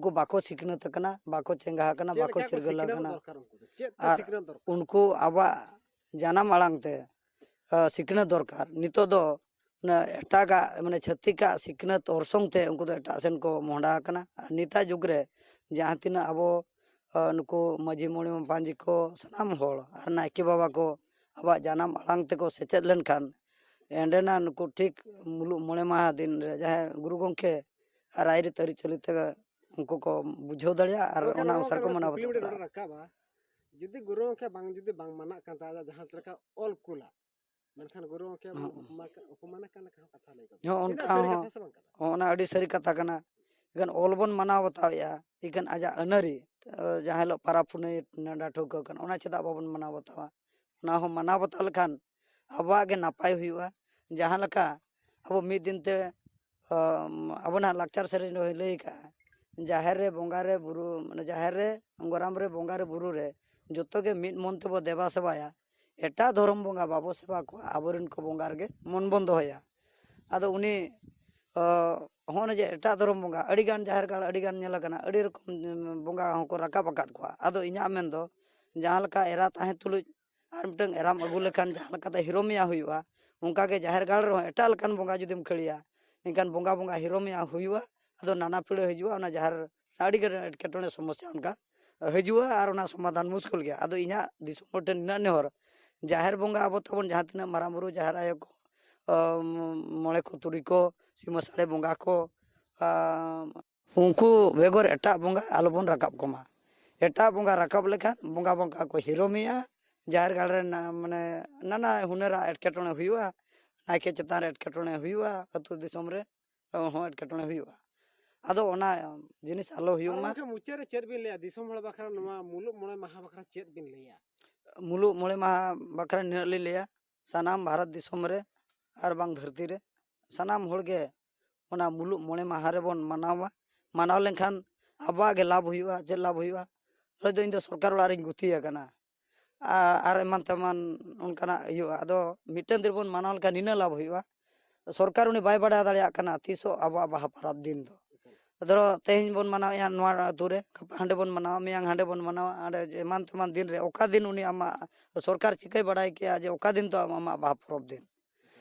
ᱩᱱᱠᱩ ᱵᱟᱠᱚ ᱥᱤᱠᱷᱱᱟᱹᱛ ᱟᱠᱟᱱᱟ, ᱵᱟᱠᱚ ᱪᱮᱸᱜᱷᱟ ᱟᱠᱟᱱᱟ, ᱪᱮᱫ ᱵᱟᱠᱚ ᱞᱮᱠᱟ ᱠᱚ ᱪᱤᱨᱜᱟᱹᱞ ᱥᱤᱠᱷᱱᱟᱹᱛ ᱟᱠᱟᱱᱟ᱾ ᱫᱚᱨᱠᱟᱨ ᱩᱱᱠᱩ ᱫᱚ? ᱪᱮᱫ ᱠᱚ ᱟᱨ ᱥᱤᱠᱷᱱᱟᱹᱛ ᱫᱚᱨᱠᱟᱨ? ᱩᱱᱠᱩ ᱟᱵᱚᱣᱟᱜ ᱡᱟᱱᱟᱢ ᱟᱲᱟᱝ ᱛᱮ, ᱟ, ᱥᱤᱠᱷᱱᱟᱹᱛ ᱫᱚᱨᱠᱟᱨ᱾ ᱱᱤᱛᱚᱜ ᱫᱚ ᱚᱱᱟ ᱮᱴᱟᱜᱟᱜ, ᱢᱟᱱᱮ, ᱪᱷᱟᱹᱛᱤᱠᱟᱜ ᱥᱤᱠᱷᱱᱟᱹᱛ ᱚᱨᱥᱚᱝ ᱛᱮ ᱩᱱᱠᱩ ᱫᱚ ᱮᱴᱟᱜ ᱥᱮᱱ ᱠᱚ ᱢᱚᱦᱰᱟ ᱟᱠᱟᱱᱟ᱾ ᱟᱨ ᱱᱤᱛᱟᱜ ᱡᱩᱜᱽ ᱨᱮ ᱡᱟᱦᱟᱸ ᱛᱤᱱᱟᱹᱜ ᱟᱵᱚ, ᱟ, ᱱᱩᱠᱩ ᱢᱟᱹᱡᱷᱤ ᱢᱚᱬᱮ ᱢᱟᱯᱟᱧᱡᱤ ᱠᱚ, ᱥᱟᱱᱟᱢ ᱦᱚᱲ ᱟᱨ ᱱᱟᱭᱠᱮ ᱵᱟᱵᱟ ᱠᱚ ᱟᱵᱚᱣᱟᱜ ᱡᱟᱱᱟᱢ ᱟᱲᱟᱝ ᱛᱮᱠᱚ ᱥᱮᱪᱮᱫ ᱞᱮᱱᱠᱷᱟᱱ, ᱮᱸᱰᱮᱱᱟᱜ ᱱᱩᱠᱩ ᱴᱷᱤᱠ ᱢᱩᱞᱩᱜ ᱢᱚᱬᱮ ᱢᱟᱦᱟ ᱫᱤᱱ ᱨᱮ ᱡᱟᱦᱟᱸᱭ ᱜᱩᱨᱩ ᱜᱚᱢᱠᱮ ᱟᱨ ᱨᱟᱭᱨᱤᱛ ᱟᱹᱨᱤᱪᱟᱹᱞᱤ ᱛᱮ ᱩᱱᱠᱩ ᱠᱚ ᱵᱩᱡᱷᱟᱹᱣ ᱫᱟᱲᱮᱭᱟᱜᱼᱟ ᱟᱨ ᱜᱚᱢᱠᱮ, ᱚᱱᱟ ᱱᱚᱣᱟ ᱚᱱᱩᱥᱟᱨ ᱠᱚ ᱠᱟᱱᱟ ᱢᱟᱱᱟᱣ ᱠᱩᱠᱞᱤ ᱵᱟᱛᱟᱣ ᱢᱤᱫᱴᱮᱱ ᱫᱟᱲᱮᱭᱟᱜᱼᱟ᱾ ᱱᱚᱰᱮ ᱨᱟᱠᱟᱵᱟ, ᱡᱩᱫᱤ ᱜᱩᱨᱩ ᱜᱚᱢᱠᱮ ᱵᱟᱝ, ᱡᱩᱫᱤ ᱵᱟᱝ ᱢᱟᱱᱟᱜ ᱠᱟᱱ ᱛᱟᱭᱟ ᱡᱟᱦᱟᱸ ᱞᱮᱠᱟ ᱚᱞ ᱠᱩᱞᱟ, ᱢᱮᱱᱠᱷᱟᱱ ᱜᱩᱨᱩ ᱜᱚᱢᱠᱮ ᱦᱚᱸ, ᱦᱚᱸ᱾ ᱚᱯᱚᱢᱟᱱ-, ᱚᱯᱚᱢᱟᱱ ᱟᱠᱟᱱ ᱞᱮᱠᱟ ᱦᱚᱸ ᱠᱟᱛᱷᱟ ᱞᱟᱹᱭ ᱜᱟᱱᱚᱜᱼᱟ᱾ ᱦᱚᱸ, ᱛᱤᱱᱟᱹᱜ ᱚᱱᱠᱟ ᱥᱟᱹᱨᱤ ᱦᱚᱸ᱾ ᱠᱟᱛᱷᱟ ᱥᱮ ᱵᱟᱝ ᱠᱟᱱᱟ? ᱦᱚᱸ, ᱚᱱᱟ ᱟᱹᱰᱤ ᱥᱟᱹᱨᱤ ᱠᱟᱛᱷᱟ ᱠᱟᱱᱟ᱾ ᱮᱱᱠᱷᱟᱱ ᱚᱞ ᱵᱚᱱ ᱢᱟᱱᱟᱣ ᱵᱟᱛᱟᱣᱮᱫᱼᱟ, ᱮᱱᱠᱷᱟᱱ ᱟᱡᱟᱜ ᱟᱹᱱᱟᱹᱨᱤ, ᱮ, ᱡᱟᱦᱟᱸ ᱦᱤᱞᱳᱜ ᱯᱟᱨᱟᱵᱽ ᱯᱩᱱᱟᱹᱭ ᱱᱮᱰᱟ ᱴᱷᱟᱹᱣᱠᱟᱹ ᱠᱟᱱᱟ, ᱚᱱᱟ ᱪᱮᱫᱟᱜ ᱵᱟᱵᱚᱱ ᱢᱟᱱᱟᱣ ᱵᱟᱛᱟᱣᱟ? ᱚᱱᱟ ᱦᱚᱸ ᱢᱟᱱᱟᱣ ᱵᱟᱛᱟᱣ ᱞᱮᱠᱷᱟᱱ ᱟᱵᱚᱣᱟᱜ ᱜᱮ ᱱᱟᱯᱟᱭ ᱦᱩᱭᱩᱜᱼᱟ᱾ ᱡᱟᱦᱟᱸ ᱞᱮᱠᱟ ᱟᱵᱚ ᱢᱤᱫ ᱫᱤᱱ ᱛᱮ, ᱮ, ᱟᱵᱚᱱᱟᱜ ᱞᱟᱠᱪᱟᱨ ᱥᱮᱨᱮᱧ ᱨᱮ ᱞᱟᱹᱭ ᱟᱠᱟᱫᱼᱟ, ᱡᱟᱦᱮᱨ ᱨᱮ, ᱵᱚᱸᱜᱟ ᱨᱮ, ᱵᱩᱨᱩ, ᱢᱟᱱᱮ, ᱡᱟᱦᱮᱨ ᱨᱮ, ᱜᱚᱨᱟᱢ ᱨᱮ, ᱵᱚᱸᱜᱟ ᱨᱮ, ᱵᱩᱨᱩ ᱨᱮ, ᱡᱚᱛᱚ ᱜᱮ ᱢᱤᱫ ᱢᱚᱱ ᱛᱮᱵᱚ ᱫᱮᱵᱟ ᱥᱮᱵᱟᱭᱟ᱾ ᱮᱴᱟᱜ ᱫᱷᱚᱨᱚᱢ ᱵᱚᱸᱜᱟ ᱵᱟᱵᱚ ᱥᱮᱵᱟ ᱠᱚᱣᱟ, ᱟᱵᱚᱨᱮᱱ ᱠᱚ ᱵᱚᱸᱜᱟ ᱨᱮᱜᱮ ᱢᱚᱱ ᱵᱚᱱ ᱫᱚᱦᱚᱭᱟ᱾ ᱟᱫᱚ ᱩᱱᱤ, ᱚ, ᱦᱚᱸᱜᱼᱚᱭ ᱡᱮ ᱮᱴᱟᱜ ᱫᱷᱚᱨᱚᱢ ᱵᱚᱸᱜᱟ, ᱟᱹᱰᱤᱜᱟᱱ ᱡᱟᱦᱮᱨ ᱜᱟᱲ, ᱟᱹᱰᱤᱜᱟᱱ ᱧᱮᱞ ᱟᱠᱟᱱᱟ, ᱟᱹᱰᱤ ᱨᱚᱠᱚᱢ, ᱩᱢ, ᱵᱚᱸᱜᱟ ᱦᱚᱸᱠᱚ ᱨᱟᱠᱟᱵ ᱟᱠᱟᱫ ᱠᱚᱣᱟ᱾ ᱟᱫᱚ ᱤᱧᱟᱹᱜ ᱢᱮᱱ ᱫᱚ, ᱡᱟᱦᱟᱸ ᱞᱮᱠᱟ ᱮᱨᱟ ᱛᱟᱦᱮᱸ ᱛᱩᱞᱩᱡ ᱟᱨ ᱢᱤᱫᱴᱟᱝ ᱮᱨᱟᱢ ᱟᱹᱜᱩ ᱞᱮᱠᱷᱟᱱ ᱡᱟᱦᱟᱸ ᱞᱮᱠᱟᱛᱮ ᱦᱤᱨᱳᱢᱤᱭᱟ ᱦᱩᱭᱩᱜᱼᱟ, ᱚᱱᱠᱟᱜᱮ ᱡᱟᱦᱮᱨ ᱜᱟᱲ ᱨᱮᱦᱚᱸ ᱮᱴᱟᱜ ᱞᱮᱠᱟᱱ ᱵᱚᱸᱜᱟ ᱡᱩᱫᱤᱢ ᱠᱷᱟᱹᱲᱤᱭᱟ, ᱮᱱᱠᱷᱟᱱ ᱵᱚᱸᱜᱟ ᱵᱚᱸᱜᱟ ᱦᱤᱨᱳᱢᱤᱭᱟ ᱦᱩᱭᱩᱜᱼᱟ᱾ ᱟᱫᱚ ᱱᱟᱱᱟ ᱯᱤᱲᱟᱹ ᱦᱤᱡᱩᱜᱼᱟ, ᱚᱱᱟ ᱡᱟᱦᱮᱨ ᱨᱮ ᱟᱹᱰᱤ ᱜᱟᱱ ᱮᱴᱠᱮᱴᱚᱬᱮ ᱥᱚᱢᱚᱥᱥᱟ ᱚᱱᱠᱟ ᱦᱤᱡᱩᱜᱼᱟ, ᱟᱨ ᱚᱱᱟ ᱥᱚᱢᱟᱫᱷᱟᱱ ᱢᱩᱥᱠᱤᱞ ᱜᱮᱭᱟ᱾ ᱟᱫᱚ ᱤᱧᱟᱹᱜ ᱫᱤᱥᱚᱢ ᱦᱚᱲ ᱴᱷᱮᱱ ᱱᱤᱱᱟᱹᱜ ᱱᱮᱦᱚᱨ, ᱡᱟᱦᱮᱨ ᱵᱚᱸᱜᱟ ᱟᱵᱚ ᱛᱟᱵᱚᱱ ᱡᱟᱦᱟᱸ ᱛᱤᱱᱟᱹᱜ ᱢᱟᱨᱟᱝ ᱵᱩᱨᱩ, ᱡᱟᱦᱮᱨ ᱟᱭᱳ ᱠᱚ, ᱟᱢ, ᱢᱚᱬᱮ ᱠᱚ ᱛᱩᱨᱩᱭ ᱠᱚ, ᱥᱤᱢᱟᱹ ᱥᱟᱲᱮ ᱵᱚᱸᱜᱟ ᱠᱚ, ᱟᱢ, ᱩᱱᱠᱩ ᱵᱮᱜᱚᱨ ᱮᱴᱟᱜ ᱵᱚᱸᱜᱟ ᱟᱞᱚᱵᱚᱱ ᱨᱟᱠᱟᱵ ᱠᱚᱢᱟ᱾ ᱮᱴᱟᱜ ᱵᱚᱸᱜᱟ ᱨᱟᱠᱟᱵ ᱞᱮᱠᱷᱟᱱ ᱵᱚᱸᱜᱟ ᱵᱚᱸᱜᱟ ᱠᱚ ᱦᱤᱨᱳᱢᱤᱭᱟ, ᱡᱟᱦᱮᱨ ᱜᱟᱲ ᱨᱮ ᱱᱟ-, ᱢᱟᱱᱮ ᱱᱟᱱᱟ ᱦᱩᱱᱟᱹᱨᱟᱜ ᱮᱴᱠᱮᱴᱚᱬᱮ ᱦᱩᱭᱩᱜᱼᱟ, ᱱᱟᱭᱠᱮ ᱪᱮᱛᱟᱱ ᱨᱮ ᱮᱴᱠᱮᱴᱚᱬᱮ ᱦᱩᱭᱩᱜᱼᱟ, ᱟᱹᱛᱩ ᱫᱤᱥᱚᱢ ᱨᱮ ᱦᱚᱸ ᱮᱴᱠᱮᱴᱚᱬᱮ ᱦᱩᱭᱩᱜᱼᱟ᱾ ᱟᱫᱚ ᱚᱱᱟ ᱡᱤᱱᱤᱥ ᱟᱞᱚ ᱦᱩᱭᱩᱜ ᱟᱨ ᱢᱟ᱾ ᱜᱚᱢᱠᱮ, ᱢᱩᱪᱟᱹᱫ ᱨᱮ ᱪᱮᱫ ᱵᱤᱱ ᱞᱟᱹᱭᱟ ᱫᱤᱥᱚᱢ ᱦᱚᱲ ᱵᱟᱠᱷᱨᱟ, ᱱᱚᱣᱟ ᱢᱩᱞᱩᱜ ᱢᱚᱬᱮ ᱢᱟᱦᱟ ᱵᱟᱠᱷᱨᱟ ᱪᱮᱫ ᱵᱤᱱ ᱞᱟᱹᱭᱟ? ᱢᱩᱞᱩᱜ ᱢᱚᱬᱮ ᱢᱟᱦᱟ ᱵᱟᱠᱷᱨᱟ ᱱᱤᱱᱟᱹᱜ ᱞᱤᱧ ᱞᱟᱹᱭᱟ, ᱥᱟᱱᱟᱢ ᱵᱷᱟᱨᱚᱛ ᱫᱤᱥᱚᱢ ᱨᱮ ᱟᱨ ᱵᱟᱝ ᱫᱷᱟᱹᱨᱛᱤ ᱨᱮ ᱥᱟᱱᱟᱢ ᱦᱚᱲ ᱜᱮ ᱚᱱᱟ ᱢᱩᱞᱩᱜ ᱢᱚᱬᱮ ᱢᱟᱦᱟ ᱨᱮᱵᱚᱱ ᱢᱟᱱᱟᱣ ᱢᱟ᱾ ᱢᱟᱱᱟᱣ ᱞᱮᱱᱠᱷᱟᱱ ᱟᱵᱚᱣᱟᱜ ᱜᱮ ᱞᱟᱵᱷ ᱦᱩᱭᱩᱜᱼᱟ᱾ ᱪᱮᱫ ᱞᱟᱵᱷ ᱦᱩᱭᱩᱜᱼᱟ? ᱱᱚᱜᱼᱚᱭ ᱫᱚ ᱤᱧ ᱫᱚ ᱥᱚᱨᱠᱟᱨ ᱚᱲᱟᱜ ᱨᱤᱧ ᱜᱩᱛᱤ ᱟᱠᱟᱱᱟ᱾ ᱟ-, ᱟᱨ ᱮᱢᱟᱱ ᱛᱮᱢᱟᱱ ᱚᱱᱠᱟᱱᱟᱜ ᱦᱩᱭᱩᱜᱼᱟ᱾ ᱟᱫᱚ ᱢᱤᱫᱴᱮᱱ ᱫᱤᱱ ᱵᱚᱱ ᱢᱟᱱᱟᱣ ᱞᱮᱠᱷᱟᱱ ᱱᱤᱱᱟᱹᱜ ᱞᱟᱵᱷ ᱦᱩᱭᱩᱜᱼᱟ᱾ ᱥᱚᱨᱠᱟᱨ ᱩᱱᱤ ᱵᱟᱭ ᱵᱟᱲᱟᱭ ᱫᱟᱲᱮᱭᱟᱜ ᱠᱟᱱᱟ ᱛᱤᱥᱚᱜ ᱟᱵᱚᱣᱟᱜ ᱵᱟᱦᱟ ᱯᱚᱨᱚᱵᱽ ᱫᱤᱱ ᱫᱚ᱾ ᱫᱷᱚᱨᱚ ᱛᱮᱦᱮᱧ ᱵᱚᱱ ᱢᱟᱱᱟᱣᱮᱫᱼᱟ ᱱᱚᱣᱟ ᱟᱹᱛᱩ ᱨᱮ, ᱦᱟᱸᱰᱮ ᱵᱚᱱ ᱢᱟᱱᱟᱣᱟ, ᱢᱮᱭᱟᱝ ᱦᱟᱸᱰᱮ ᱵᱚᱱ ᱢᱟᱱᱟᱣᱟ, ᱦᱟᱸᱰᱮ ᱮᱢᱟᱱ ᱛᱮᱢᱟᱱ ᱫᱤᱱ ᱨᱮ ᱚᱠᱟ ᱫᱤᱱ ᱩᱱᱤ ᱟᱢᱟᱜ ᱥᱚᱨᱠᱟᱨ ᱪᱤᱠᱟᱹᱭ ᱵᱟᱲᱟᱭ ᱠᱮᱜᱼᱟ ᱡᱮ ᱚᱠᱟ ᱫᱤᱱ ᱫᱚ ᱟᱢ ᱟᱢᱟᱜ ᱵᱟᱦᱟ ᱯᱚᱨᱚᱵᱽ ᱫᱤᱱ?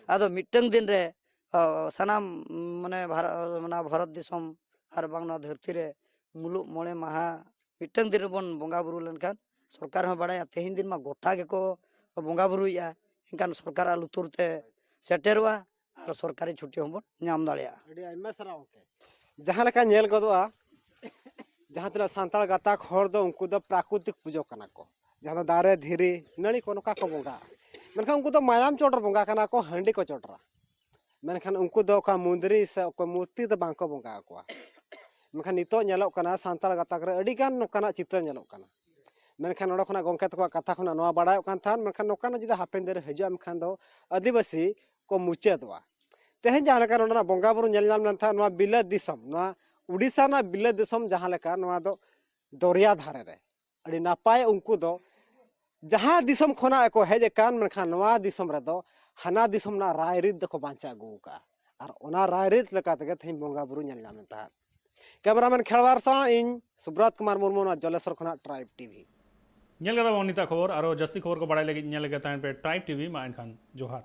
ᱟᱫᱚ ᱢᱤᱫᱴᱟᱝ ᱫᱤᱱ ᱨᱮ, ᱚ, ᱥᱟᱱᱟᱢ, ᱢᱟᱱᱮ, ᱵᱷᱟᱨᱚ-, ᱚᱱᱟ ᱵᱷᱟᱨᱚᱛ ᱫᱤᱥᱚᱢ ᱟᱨ ᱵᱟᱝ ᱱᱚᱣᱟ ᱫᱷᱟᱹᱨᱛᱤ ᱨᱮ ᱢᱩᱞᱩᱜ ᱢᱚᱬᱮ ᱢᱟᱦᱟ ᱢᱤᱫᱴᱟᱝ ᱫᱤᱱ ᱨᱮᱵᱚᱱ ᱵᱚᱸᱜᱟ ᱵᱩᱨᱩ ᱞᱮᱱᱠᱷᱟᱱ ᱥᱚᱨᱠᱟᱨ ᱦᱚᱸ ᱵᱟᱲᱟᱭᱟ, ᱛᱮᱦᱮᱧ ᱫᱤᱱ ᱢᱟ ᱜᱚᱴᱟ ᱜᱮᱠᱚ ᱵᱚᱸᱜᱟ ᱵᱩᱨᱩᱭᱮᱫᱼᱟ, ᱮᱱᱠᱷᱟᱱ ᱥᱚᱨᱠᱟᱨᱟᱜ ᱞᱩᱛᱩᱨ ᱛᱮ ᱥᱮᱴᱮᱨᱚᱜᱼᱟ ᱟᱨ ᱥᱚᱨᱠᱟᱨᱤ ᱪᱷᱩᱴᱤ ᱦᱚᱸᱵᱚᱱ ᱧᱟᱢ ᱫᱟᱲᱮᱭᱟᱜᱼᱟ᱾ ᱟᱹᱰᱤ ᱟᱭᱢᱟ ᱥᱟᱨᱦᱟᱣ ᱜᱚᱢᱠᱮ᱾ ᱡᱟᱦᱟᱸ ᱞᱮᱠᱟ ᱧᱮᱞ ᱜᱚᱫᱚᱜᱼᱟ, ᱡᱟᱦᱟᱸ ᱛᱤᱱᱟᱹᱜ ᱥᱟᱱᱛᱟᱲ ᱜᱟᱛᱟᱠ ᱦᱚᱲ ᱫᱚ ᱩᱱᱠᱩ ᱫᱚ ᱯᱨᱟᱠᱨᱤᱛᱤᱠ ᱯᱩᱡᱟᱹ ᱠᱟᱱᱟ ᱠᱚ, ᱡᱟᱦᱟᱸ ᱫᱚ ᱫᱟᱨᱮ, ᱫᱷᱤᱨᱤ, ᱱᱟᱹᱲᱤ ᱠᱚ ᱱᱚᱝᱠᱟ ᱠᱚ ᱵᱚᱸᱜᱟᱜᱼᱟ᱾ ᱢᱮᱱᱠᱷᱟᱱ ᱩᱱᱠᱩ ᱫᱚ ᱢᱟᱭᱟᱢ ᱪᱚᱰᱚᱨ ᱵᱚᱸᱜᱟ ᱠᱟᱱᱟ ᱠᱚ, ᱦᱟᱺᱰᱤ ᱠᱚ ᱪᱚᱰᱚᱨᱟ᱾ ᱢᱮᱱᱠᱷᱟᱱ ᱩᱱᱠᱩ ᱫᱚ ᱚᱠᱟ ᱢᱩᱸᱫᱽᱨᱤ ᱥᱮ ᱚᱠᱚᱭ ᱢᱩᱨᱛᱤ ᱫᱚ ᱵᱟᱝ ᱠᱚ ᱵᱚᱸᱜᱟ ᱟᱠᱚᱣᱟ᱾ ᱢᱮᱱᱠᱷᱟᱱ ᱱᱤᱛᱚᱜ ᱧᱮᱞᱚᱜ ᱠᱟᱱᱟ, ᱥᱟᱱᱛᱟᱲ ᱜᱟᱛᱟᱠ ᱨᱮ ᱟᱹᱰᱤ ᱜᱟᱱ ᱱᱚᱝᱠᱟᱱᱟᱜ ᱪᱤᱛᱟᱹᱨ ᱧᱮᱞᱚᱜ ᱠᱟᱱᱟ᱾ ᱢᱮᱱᱠᱷᱟᱱ ᱱᱚᱰᱮ ᱠᱷᱚᱱᱟᱜ ᱜᱚᱢᱠᱮ ᱛᱟᱠᱚᱣᱟᱜ ᱠᱟᱛᱷᱟ ᱠᱷᱚᱱᱟᱜ ᱱᱚᱣᱟ ᱵᱟᱲᱟᱭᱚᱜ ᱠᱟᱱ ᱛᱟᱦᱮᱸᱫ, ᱢᱮᱱᱠᱷᱟᱱ ᱱᱚᱝᱠᱟᱱᱟᱜ ᱡᱩᱫᱤ ᱦᱟᱯᱮᱱ ᱫᱤᱱ ᱨᱮ ᱦᱤᱡᱩᱜᱼᱟ, ᱢᱮᱱᱠᱷᱟᱱ ᱫᱚ ᱟᱹᱫᱤᱵᱟᱹᱥᱤ ᱠᱚ ᱢᱩᱪᱟᱹᱫᱚᱜᱼᱟ᱾ ᱛᱮᱦᱮᱧ ᱡᱟᱦᱟᱸ ᱞᱮᱠᱟ ᱱᱚᱰᱮᱱᱟᱜ ᱵᱚᱸᱜᱟ ᱵᱩᱨᱩ ᱧᱮᱞ ᱧᱟᱢ ᱞᱮᱱ ᱛᱟᱦᱮᱸᱫ, ᱱᱚᱣᱟ ᱵᱤᱞᱟᱹᱛ ᱫᱤᱥᱚᱢ, ᱱᱚᱣᱟ ᱩᱰᱤᱥᱟ ᱨᱮᱱᱟᱜ ᱵᱤᱞᱟᱹᱛ ᱫᱤᱥᱚᱢ ᱡᱟᱦᱟᱸ ᱞᱮᱠᱟ, ᱱᱚᱣᱟ ᱫᱚ ᱫᱚᱨᱭᱟ ᱫᱷᱟᱨᱮ ᱨᱮ᱾ ᱟᱹᱰᱤ ᱱᱟᱯᱟᱭ, ᱩᱱᱠᱩ ᱫᱚ ᱡᱟᱦᱟᱸ ᱫᱤᱥᱚᱢ ᱠᱷᱚᱱᱟᱜ ᱠᱚ ᱦᱮᱡ ᱟᱠᱟᱱ, ᱢᱮᱱᱠᱷᱟᱱ ᱱᱚᱣᱟ ᱫᱤᱥᱚᱢ ᱨᱮᱫᱚ ᱦᱟᱱᱟ ᱫᱤᱥᱚᱢ ᱨᱮᱱᱟᱜ ᱨᱟᱭᱨᱤᱛ ᱫᱚᱠᱚ ᱵᱟᱧᱪᱟᱣ ᱟᱹᱜᱩ ᱟᱠᱟᱫᱼᱟ᱾ ᱟᱨ ᱚᱱᱟ ᱨᱟᱭᱨᱤᱛ ᱞᱮᱠᱟ ᱛᱮᱜᱮ ᱛᱮᱦᱮᱧ ᱵᱚᱸᱜᱟ ᱵᱩᱨᱩ ᱧᱮᱞ ᱧᱟᱢ ᱞᱮᱱ ᱛᱟᱦᱮᱸᱫ᱾ ᱠᱮᱢᱮᱨᱟᱢᱮᱱ ᱠᱷᱮᱲᱣᱟᱨ ᱥᱟᱶ ᱤᱧ ᱥᱩᱵᱨᱟᱛ ᱠᱩᱢᱟᱨ ᱢᱩᱨᱢᱩ, ᱱᱚᱣᱟ ᱡᱚᱞᱮᱥᱚᱨ ᱠᱷᱚᱱᱟᱜ ᱴᱨᱟᱭᱤᱵᱽ ᱴᱤᱵᱷᱤ᱾ ᱧᱮᱞ ᱠᱟᱫᱟ ᱵᱚᱱ ᱱᱤᱛᱟᱜ ᱠᱷᱚᱵᱚᱨ, ᱟᱨᱚ ᱡᱟᱹᱥᱛᱤ ᱠᱷᱚᱵᱚᱨ ᱠᱚ ᱵᱟᱲᱟᱭ ᱞᱟᱹᱜᱤᱫ ᱧᱮᱞ ᱞᱟᱹᱜᱤᱫ ᱛᱟᱦᱮᱱ ᱯᱮ ᱴᱨᱟᱭᱤᱵᱽ ᱴᱤᱵᱷᱤ᱾ ᱢᱟ ᱮᱱᱠᱷᱟᱱ ᱡᱚᱦᱟᱨ᱾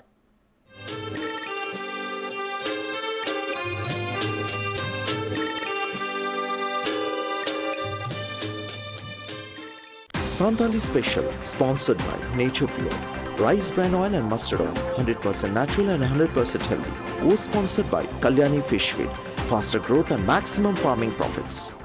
Santali Special, sponsored by Nature Pure, Rice Bran Oil and Mustard Oil, hundred percent natural and hundred percent healthy. Co-sponsored by Kalyani Fish Feed, faster growth and maximum farming profits.